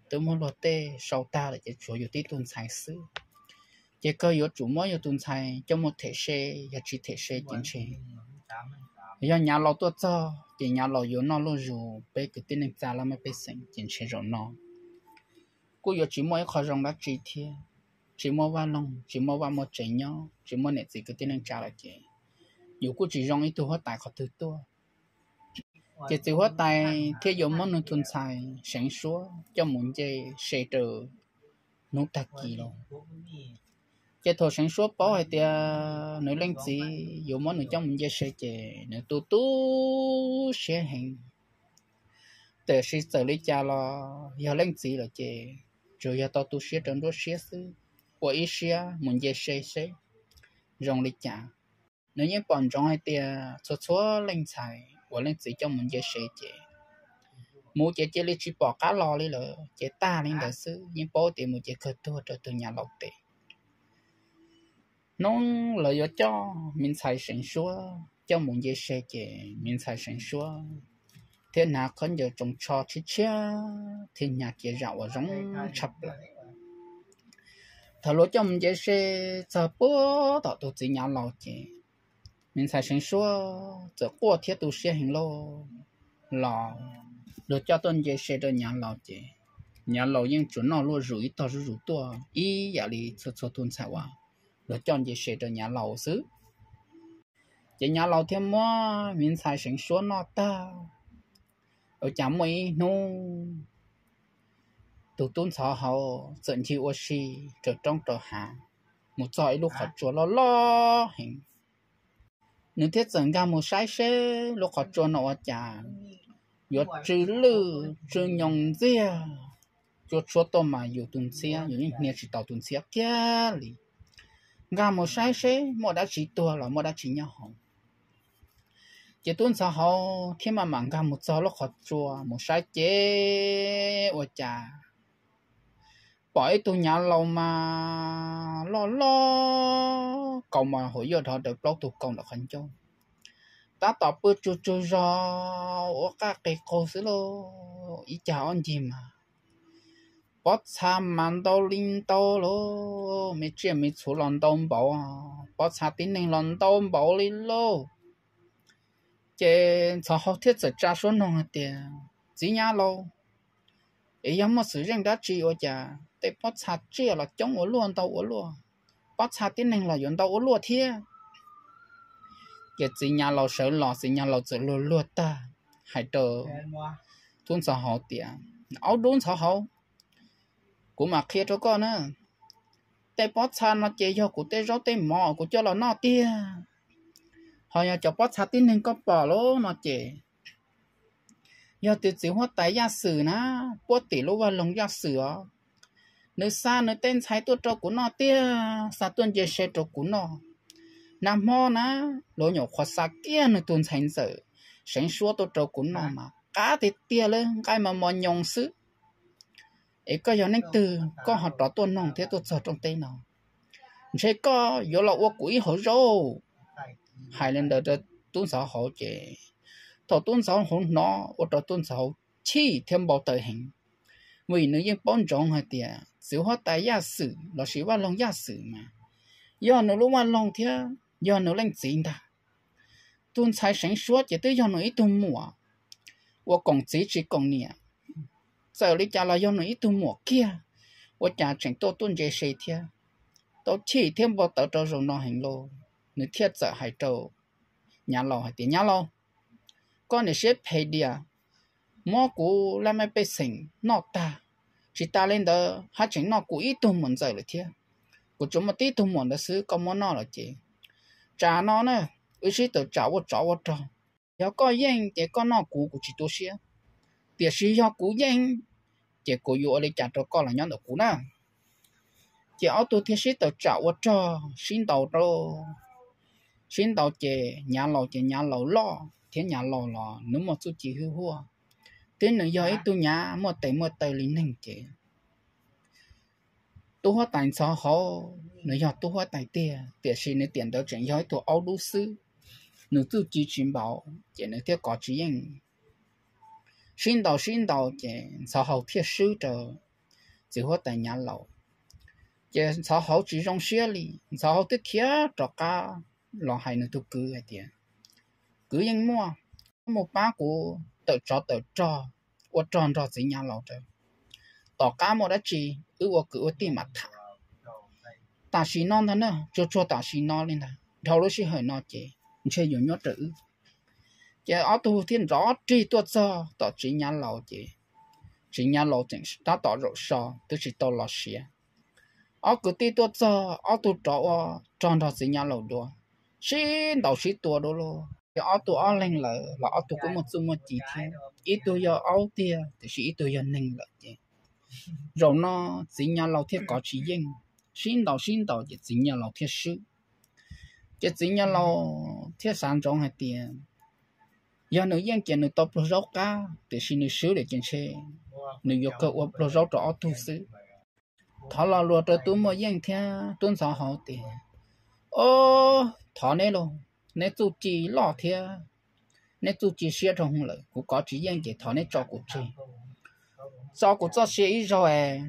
twb muab luag tej sau tag lawm ces tshuav yus tib tug ntxhais xwb. Ces kawg yuav tsum muab yus tus ntxhais coj mus them se, yog tsis them se ces ntshe yog nyav laus tuaj txog ces nyav laus yuav noj luaj zus peb kwv tij neej tsa laj mej pej xeem ces ntshe zaum no kuj yuav tsis muaj ib qho zoo dab tsi thiab. Tsis muaj vaj loog, tsis muaj vaj muaj tsev nyob, tsis muaj niam txiv kwv tij neej tsa lawm ces yus kuj tsis zoo ib tug huab tais qhov twg tuaj. Ces txiv huab tais thiaj yuav muab nws tus ntxhais Seev Suab coj mus nce se rau hnub tag kis los. Ces thaum Seev Suab paub hais tias nws leej txiv yuav muab nws coj mus nce se ces nws tu tu siab heev. Tiam sis txawm li cas los yog leej txiv lawm ces tsuas yog tau tu siab rau nruab siab xwb, ua ib siab mus nce se seb zoo li cas. Nws yeej pom ntsoov hais tias txhua txhua leej ntxhais uas leej txiv coj mus nce se ces mus ces cia li tsis pom qab los li lawm ces tag li ntawd xwb, yeej paub tias mus ces kawg tuag rau tus nyav laus tes. Hnub lawv yuav coj me ntxhais Seev Suab coj mus nce se ces me ntxhais Seev Suab thiaj hnav khaub ncaws tsoos tsho tshiab tshiab thiab hnav kiav zam uas zoo tshaj plaws. Thaum luag coj mus nce se txog puag tom tus txiv nyav laus ces me ntxhais Seev Suab txawm quaj thiab tu siab heev lauj. Los luag coj tuaj nce se rau nyav laus ces nyav laus yeej tsuas noj luaj zus ib tog zuj zus tuaj ib yam li txhua txhua tus ntxhais uas luag coj nce se rau nyav laus xwb. Ces nyav laus thiaj muab me ntxhais Seev Suab noj tag. Ua cas muaj ib hnub tus tub ntxhov hauv txawm ncig ua si rau roob rau hav, mus txog ib lub qhov tsua loj loj heev. Nws thiaj txawm nkag mus saib seb lub qhov tsua no ua cas yuav tsw lwj tsw nyoos ntxiag. Tsua tshuab tuaj mas yus tus ntxhiab yus yeej hnia tsis tau tus ntxhiab kiag li. Nkag mus saib seb muaj dab tsi tuag los muaj dab tsi nyob hauv. Ces tub ntxhov hauv thiaj maj mam nkag mus txog lub qhov tsua mus saib ces ua cas pom ib tug nyav laus mas loj loj, kaus mas hauv yuaj dhov daws plaub tug kaus ntawm qhov ncauj, tab tom pw tsug tsug zog ua qaj qis qug xwb lauj. Ib cag ob ncig mas pob txha mas ntau li ntau lauj, me tsiaj me txhu los ntau npaum, pob txha tib neeg los ntau npaum li lauj. Ces ntxhov hauv thiaj txawm tsa suab noog hais tias, Txiv nyav laus, es yog muaj xwm zeej dab tsi ua cas tej pob txha tsiaj los coob ua luaj ntau ua luaj, pob txha tib neeg los yuav ntau ua luaj thiab? Ces txiv nyav laus sawv los, txiv nyav laus txawm luag luag tag hais rau tub ntxhov hauv tias, Aub dub ntxhov hauv, kuv mam qhia rau koj na. Tej pob txha no ces yog kuv tej zaub tej mov kuv coj los noj tiag. Ho yog cov pob txha tib neeg koj pom lauj no ces yog tus txiv huab tais Yaj Xwm na puab tim lub vaj loog Yaj Xwm os. Nws xa nws tej ntxhais tuaj rau kuv noj tiag, xa tuaj nce se rau kuv noj. Nag hmo na, luag nyuam qhuav xa kiag nws tus ntxhais ntxawm Seev Suab tuaj rau kuv noj mas qab tiag tiag li, nqaij mas mos nyoos xwb. Es koj yog neeg twg koj ho rov tuaj noog thiab tuaj txog rooj teb no? Ntshe koj yuav los ua kuv ib hauv zaub. Hais li ntawd rau tub ntxhov hauv ces thaum tub ntxhov hauv hnov ua rau tub ntxhov hauv chim thiab npau taws heev, vim nws yeej paub ntsoov hais tias txiv huab tais Yaj Xwm lossis vaj loog Yaj Xwm mas yog nws lub vaj loog thiab yog nws leej txiv ntag. Tus ntxhais Seev Suab ces twb yog nws ib tug muam uas koom txiv tsis koom niam, txawm li cas los yog nws ib tug muam kiag, ua cas tseem tuaj tuaj ntse se thiab. Tau chim thiab npau taws rau zaum no heev lauj, nws thiaj txawm hais rau nyav laus hais tias, Nyav laus, koj niam siab phem dias, muab kuv laj mej pej xeem noj tag, tsis tas li ntawd haj tseem noj kuv ib tug muam ntxawm lawm thiab. Kuv tsuas muaj tib tug muam ntawd xwb, koj muab noj lawm ces tsam no na, wb sib tawm tsam ua tsov ua rog. Yog koj yeej ces koj noj kuv, kuv tsis tu siab, tiam sis yog kuv yeej ces kuv yuav ua li cas rau koj los nyob ntawm kuv na. Ces ob tug thiaj sib tawm tsam ua rog sib ntaus rau, sib ntaus ces nyav laus ces nyav laus loj thiab nyav laus los nws muaj txuj ci hwj huaj, thiab nws yog ib tug nyav muaj tes muaj taw li neeg ces tub huab tais ntxhov hauv nws yog tub huab tais tiag, tiam sis nws tiam ntawd tseem yog ib tug aub dub xwb, nws txuj ci tsis npaum ces nws thiaj kov tsis yeej. Sib ntaus sib ntaus ces ntxhov hauv thiaj swb rau txiv huab tais nyav laus. Ces ntxhov hauv tsis zoo siab li, ntxhov hauv twb khiav rov qab los hais nws tus kwv hais tias, Kwv Yeej Muaj, mus pab kuv tawm tsov tawm rog ua rog nrog txiv Nyav Laus rau, tom qab muaj dab tsi wb ua kwv ua tij mam tham. Tam sim no ntag na, tsuag tsuag tam sim no li ntag, dhau lub sij hawm no ces ntshe yuav nyuab raws wb. Ces ob tug thiaj nrov rig tuaj txog tom txiv Nyav Laus ces txiv Nyav Laus tseem tab tom zaum so twb tsis tau los siav. Ob kwv tij tuaj txog, ob tug rov ua rog nrog txiv Nyav Laus dua, sib ntaus sib tua dua lauj. Ces ob tug ob leeg lawm los ob tug kuj muaj txuj muaj ci thiab, ib tug yog aub tiag tiam sis ib tug yog neeg lawm ces zaum no txiv Nyav Laus thiaj kov tsis yeej, sib ntaus sib ntaus ces txiv Nyav Laus thiaj swb. Ces txiv Nyav Laus thiaj xav ntsoov hais tias yog nws yeej ces nws tau pluag zaub qab, tiam sis nws swb lawm ces ntshe nws yuav kawg ua pluag zaub rau ob tug xwb. Thov los luag rau Tub Muaj Yeej thiab Tub Ntxhov Hauv tias, Ob, thov neb los, neb txuj ci loj thiab neb txuj ci siab dhau lawm, kuv kov tsis yeej ces thov neb tso kuv tseg, tso kuv txoj sia ib zaug es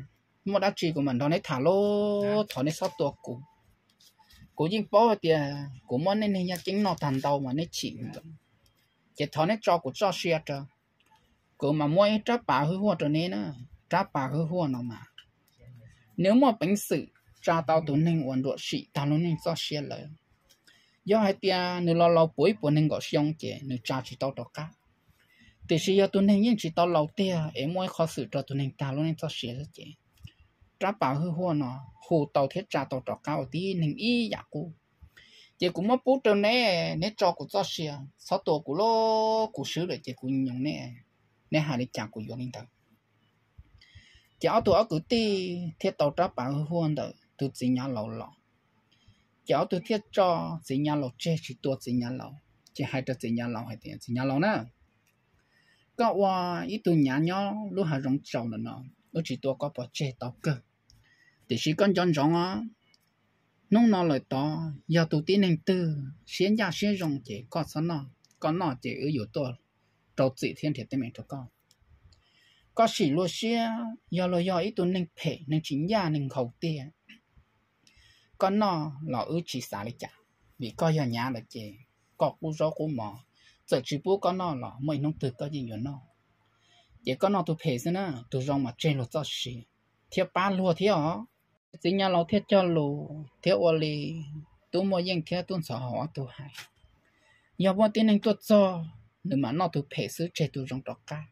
muaj dab tsi kuv mam nrog neb tham lauj, thov neb txhob tua kuv. Kuv yeej paub hais tias kuv muab nej niag yaj ceeb noj tag ntau mas neb chim lawm, ces thov neb tso kuv txoj sia rau, kuv mam muab ib rab pas hwj huaj rau neb na. Rab pas hwj huaj no mas nws muaj peev xwm tsa tau tus neeg uas nruam sim tag lub neej txoj sia lawm. Yog hais tias nws los laus puv ib puas nees nkaum xyoo ces nws tsa tsis tau rov qab. Tiam sis yog tus neeg yeej tsis tau laus tiag es muaj ib qho xwm rau tus neeg tag lub neej txoj sia xwb ces rab pas hwj huaj no hu tau thiab tsa tau rov qab ua tib neeg ib yam qub. Ces kuv muab pub rau neb, neb tso kuv txoj sia, txhob tua kuv lauj, kuv swb lawm ces kuv nyoos neb, neb hais li cas kuv yuav li ntawd. Ces ob tug ob kwv tij thiaj tau rab pas hwj huaj ntawm tus txiv Nyav Laus los. Ces ob tug thiaj tso txiv Nyav Laus tseg tsis tua txiv Nyav Laus, ces hais rau txiv Nyav Laus hais tias, Txiv Nyav Laus na, koj ua ib tug nyav nyob lub hav zoov tsaus ntawm no, wb tsis tua koj pov tseg tau kawg. Tiam sis koj nco ntsoov os, hnub no lawm tod yog tus tib neeg twg siab ncaj siab zoo ces koj txhob noj, koj noj ces wb yuav tuaj rau txim thiab nrhiav teeb meem rau koj. Koj sim luag siab, yog luag yog ib tug neeg phem, neeg tsis ncaj neeg nkhaus tiag, koj noj los wb tsis xav li cas, vim koj yog nyav lawm ces koj qub zaub qub mov, txawm tsis pub koj noj los muaj ib hnub twg koj yeej yuav noj. Ces koj noj tus phem xwb na, tus zoo mas tseg luag txoj sia thiab pab luag thiab os. Txiv Nyav Laus thiaj cog lus thiab ua li Tub Muaj Yeej thiab Tub Ntxhov Hauv ob tug hais, yog muaj tib neeg tuaj txog, nws mam noj tus phem xwb tseg tus zoo rov qab.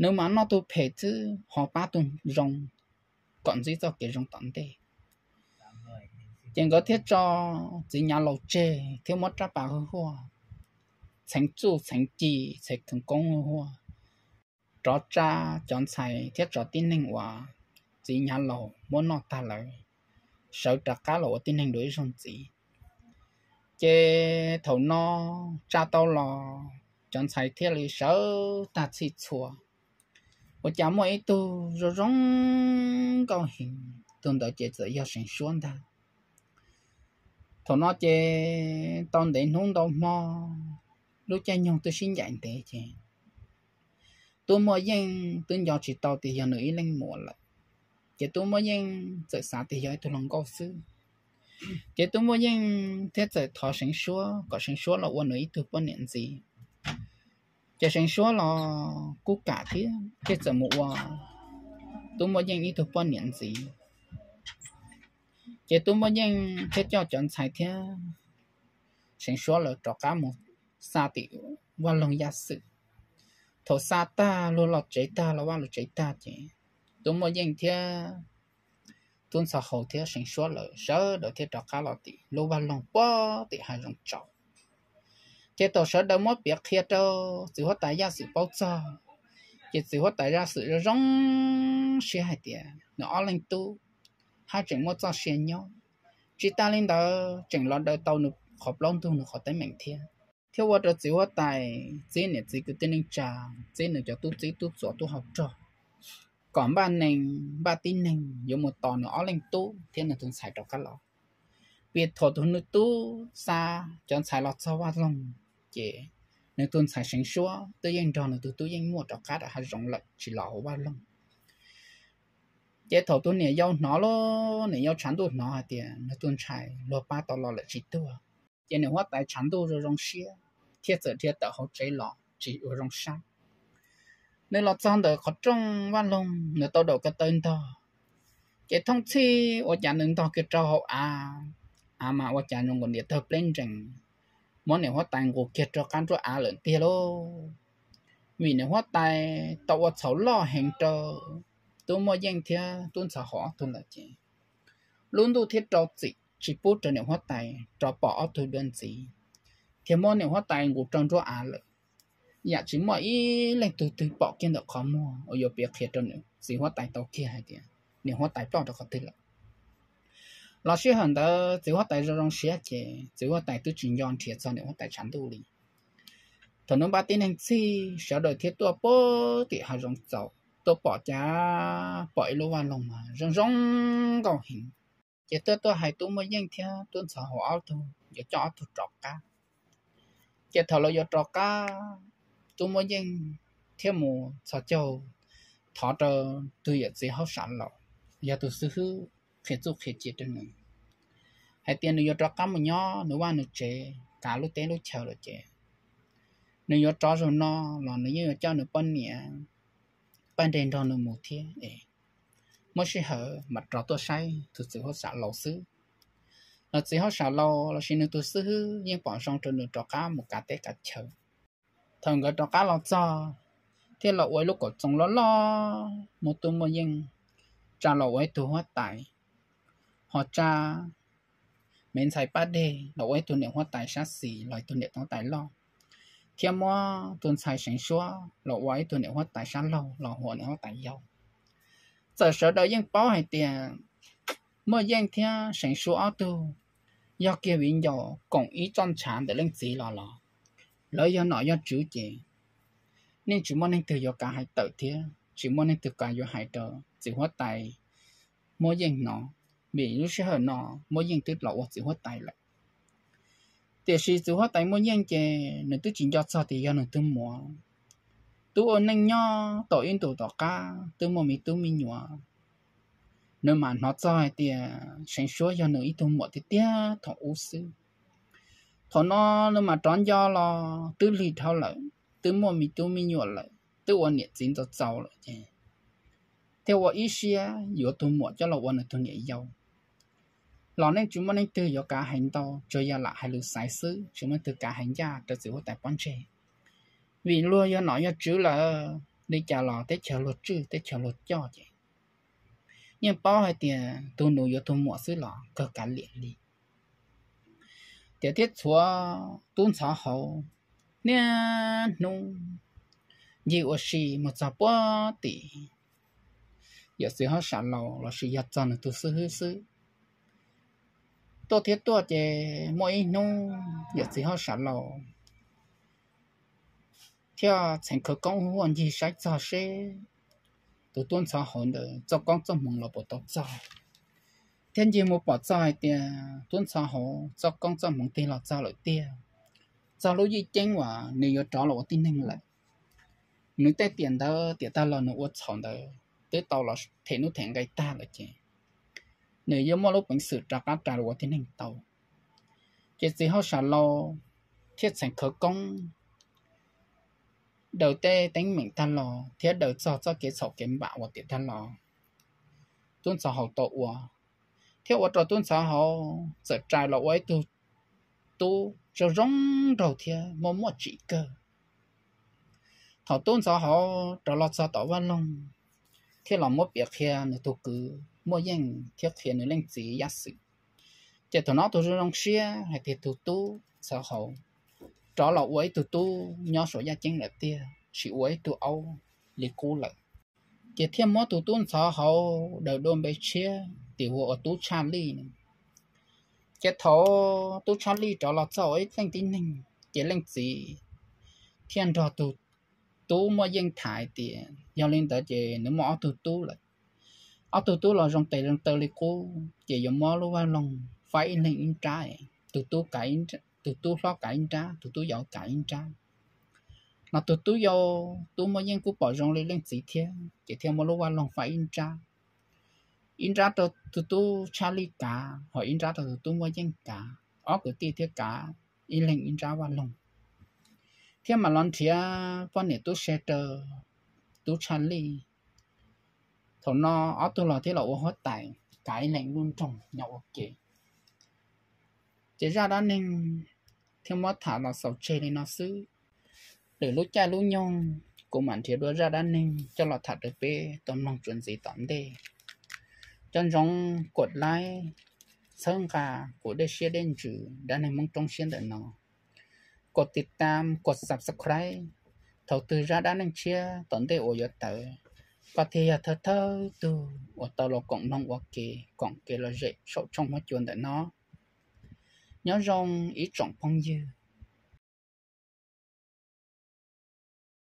Nws mam noj tus phem xwb ho pab tus zoo kom ntsib txoj kev zoo tom ntej. Ces nkawd thiaj tso txiv Nyav Laus tseg thiab muab rab pas hwj huaj, txheev txuj txheev ci, txheev koob hwj huaj, rov tsa cov ntxhais thiab tso tib neeg uas txiv Nyav Laus muab noj tag lawm sawv rov qab los ua tib neeg dua ib zaug ntxiv. Ces thaum no tsa tau los, cov ntxhais thiaj li sawv tag txhij txhua. Ua cas muaj ib tug zoo zoo nkauj heev, tus ntawd ces txawm yog Seev Suab ntag. Thaum no ces tau ntev hnub ntau hmo, lub caij nyoog twb sib ncaim ntev ces Tub Muaj Yeej twb nco tsis tau tias yog nws ib leej muam lawm. Ces Tub Muaj Yeej txawm xav tias yog ib tug hluas nkauj xwb. Ces Tub Muaj Yeej thiaj txawm thov Seev Suab kom Seev Suab los ua nws ib tug poj niam ntxiv. Ces Seev Suab los kuj kam thiab, thiaj txawm mus ua Tub Muaj Yeej ib tug poj niam ntxiv. Ces Tub Muaj Yeej thiaj coj cov ntxhais thiab Seev Suab lawv rov qab mus xa tim Vaj Loog Yaj Xwm. Thaum xa tag, luag los tsev tag, los vaj los tsev tag ces Tub Muaj Yeej thiab Tub Ntxhov Hauv thiab Seev Suab lawv sawv daws thiaj rov qab los tim lub vaj loog puag tim hav zoov tsaus. Ces thaum sawv daws muab piav qhia rau txiv huab tais Yaj Xwm paub txog, ces txiv huab tais Yaj Xwm zoo zoo siab hais tias nws ob leeg tub haj tseem muaj txoj sia nyob, tsis tas li ntawd tseem los daws tau nws qhov plaub ntug nws qhov teeb meem thiab, thiab ua rau txiv huab tais txib niam txiv kwv tij neej tsa, txib nws cov tub txib tub txuas tub hau rog, kom npaj nees npaj tib neeg yuav mus tos nws ob leeg tub thiab nws tus ntxhais rov qab los. Vim thaum tus nws tub xa cov ntxhais los txog vaj loog, ces nws tus ntxhais Seev Suab twb yeej nrog nws tus tub Yeej Muaj rov qab rau hav zoov lawm tsis los hauv vaj loog. Ces thaum tus niam yau hnov, niam yau tshav ntuj hnov hais tias nws tus ntxhais luag pab tau los lawm tsis tuag, ces niam huab tais tshav ntuj zoo zoo siab thiab txawm dhia tawm hauv tsev los tsis ua zoo saib. Nws los txog ntawm qhov rooj vaj loog, nws tau daum ko taw ntog, ces thooj txhij ua cas nws ntog kiag rau hauv av, av mas ua cas zoo nkaus niam tawg pleb nrees, muab niam huab tais nqus kiag rau qab nruab av lawm tiag lauj. Vim niam huab tais tau ua txhaum loj heev rau tub Muaj Yeej thiab tub Ntxhov Hauv ob tug lawm ces lub ntuj thiaj rau txim tsis pub rau niam huab tais rov pom ob tug dua ntxiv, thiab muab niam huab tais nqus rau nruab av lawm, yam tsis muaj ib leej twg twg pom kiag ntawm qhov muag uas yuav piav qhia rau nws txiv huab tais tau kiag hais tias niam huab tais ploj rau qhov twg lawm. Los sij hawm ntawd txiv huab tais zoo zoo siab ces txiv huab tais twb tsis nco nrhiav txog niam huab tais tshav ntuj li. Thaum nws npaj tib neeg txhij, sawv daws thiaj tuaj puag tim hav zoov txaus, tuaj pom cas pom ib lub vaj loog mas zoo zoo nkauj heev. Ces tuaj tuaj hais tub Muaj Yeej thiab tub Ntxhov Hauv ob tug yuav coj ob tug rov qab. Ces thaum lawv yuav rov qab, tub Muaj Yeej thiaj mus txhos caug thov rau tus yawm txiv hauj sam laus, yog tus xib hwb qhia txuj qhia ci rau nws hais tias nws yuav rov qab mus nyob nws vaj nws tsev, kav lub teb lub chaw lawm ces nws yuav rov zaum no los nws yeej yuav coj nws poj niam Paj Nres nrog nws mus thiab es muaj sij hawm mam rov tuaj saib tus txiv hauj sam laus xwb. Los txiv hauj sam laus lossis nws tus xib hwb yeej pom zoo rau nws rov qab mus kav teb kav chaw. Thaum nkawd rov qab los txog, thiaj los ua ib lub kaum txoos loj loj muab tub Muaj Yeej tsa los ua ib tug huab tais, ho tsa me ntxhais Paj Dej los ua ib tug niam huab tais sab xis los ib tug niam huab tais loj, thiab muab tus ntxhais Seev Suab los ua ib tug niam huab tais sab laug los ua niam huab tais yau. Txawm sawv daws yeej paub hais tias Muaj Yeej thiab Seev Suab ob tug yog kiag viv ncaus koom ib txoj ntshav ntawm leej txiv los los, lawv yog nom yog tswv ces nej tsis muaj neeg twg yuav kav hais tawm thiab tsis muaj neeg twg kav yuav hais rau txiv huab tais Muaj Yeej hnov, vim lub sij hawm no Muaj Yeej twb los ua txiv huab tais lawm. Tiam sis txiv huab tais Muaj Yeej ces nws twb tsis nco txog tias yog nws tus muam, twb ua neej nyob tau ib ntus tom qab twb muaj me tub me nyuam. Nws mam hnov txog hais tias Seev Suab yog nws ib tug muam tiag tiag thaum ub xwb. Thaum no nws mam rov nco los twb lig dhau lawm, twb muaj me tub me nyuam lawm, twb ua niam txiv ntxaus txaus lawm ces thiaj ua ib siab yuav tus muam coj los ua nws tus niam yau. Los nej tsis muaj neeg twg yuav kav hais ntau, tsuas yog lam hais lus xaiv xwb, tsis muaj neeg twg kav hais ncaj rau txiv huab tais pob ntseg. Vim luag yog nom yog tswv lawm, li cas los teb chaws luag tswj teb chaws luag coj ces yeej paub hais tias tus nus yuav tus muam xwb los kawg kav liam li. Tiam thiab txhua tub ntxhov hauv niaj hnub ncig ua si mus txog puag tim yawm txiv hauj sam laus lossis yog txog nws tus xib hwb xwb. Tuaj thiab tuaj ces muaj ib hnub yawm txiv hauj sam laus thiaj txheev khawv koob huaj ncig saib txog seb tus tub ntxhov hauv ntawd txoj koob txoj hmoov los puas tau txog, thiab ncig mus pom txog hais tias tub ntxhov hauv txoj koob txoj hmoov tig los txog lawm tiag, txog lub yij ceeb uas nws yuav rov los ua tib neeg lawm. Nws tej tiam ntawd tiam tag los nws ua txhaum ntawd twb tau los them hnub them nqe tag lawm ces nws yuav muaj lub peev xwm rov qab rais los ua tib neeg tau. Ces txiv hauj sam laus thiaj txheev khawv koob daws tej teeb meem tag los thiab daws txog txoj kev txhaum kev npam uas tiam tag los tub ntxhov hauv tau ua, thiab ua rau tub ntxhov hauv txawm rais los ua ib tug tub zoo zoo nraug thiab muaj muaj tsim kawg. Thaum tub ntxhov hauv rov los txog tom vaj loog thiab los muab piav qhia nws tus kwv Muaj Yeej thiab qhia nws leej txiv Yaj Xwm, ces thaum no tus zoo zoo siab hais tias tus tub ntxhov hauv rov los ua ib tug tub nyob saum yaj ceeb lawm tiag, tsis ua ib tug aub li qub lawm. Ces thiaj muab tus tub ntxhov hauv daws dua npe tshiab tias hu ua Tub Tshaj Lij no. Ces thaum Tub Tshaj Lij rov los txog ua ib leej tib neeg, ces leej txiv thiaj nrog tus tub Muaj Yeej tham hais tias yog li ntawd ces nws muaj ob tug tub lawm. Ob tug tub los zoo tes zoo taw li qub, ces yuav muab lub vaj loog faib ib leeg ib nrab, tus tub kav, tus tub hlob kav ib nrab, tus tub yau kav ib nrab. Los tus tub yau, tub Muaj Yeej kuj pom zoo li leej txiv thiab, ces thiaj muab lub vaj loog faib ib nrab. ib nrab rau tus tub Tshaj Lij kav, ho ib nrab rau tus tub Muaj Yeej kav, ob kwv tij thiaj kav ib leeg ib nrab vaj loog, thiab mam los nrhiav poj niam tub se rau tub Tshaj Lij. Thaum no ob tug los thiaj los ua huab tais, kav ib leeg lub nroog nyob ua ke. Ces zaj dab neeg thiaj muab tham los xaus tseg li no xwb. Lwm lub caij lub nyoog kuv mam nrhiav dua zaj dab neeg coj los tham rau peb tau mloog tsuas ntxiv tom ntej. Cov ntsoov kuam laib, txhawb nqa kuv dej siab dej ntsws dab neeg Hmoob roob siab ntawm no, kuam tiv tam, kuam subscribe. Thaum twg zaj dab neeg tshiab tom ntej uas yuav tawm, koj thiaj yog thawj thawj tug uas tau los koom mloog ua ke, koom kev lom zem saum tshooj huab cua ntawm no. Nyob zoo ib tsoom phooj ywg,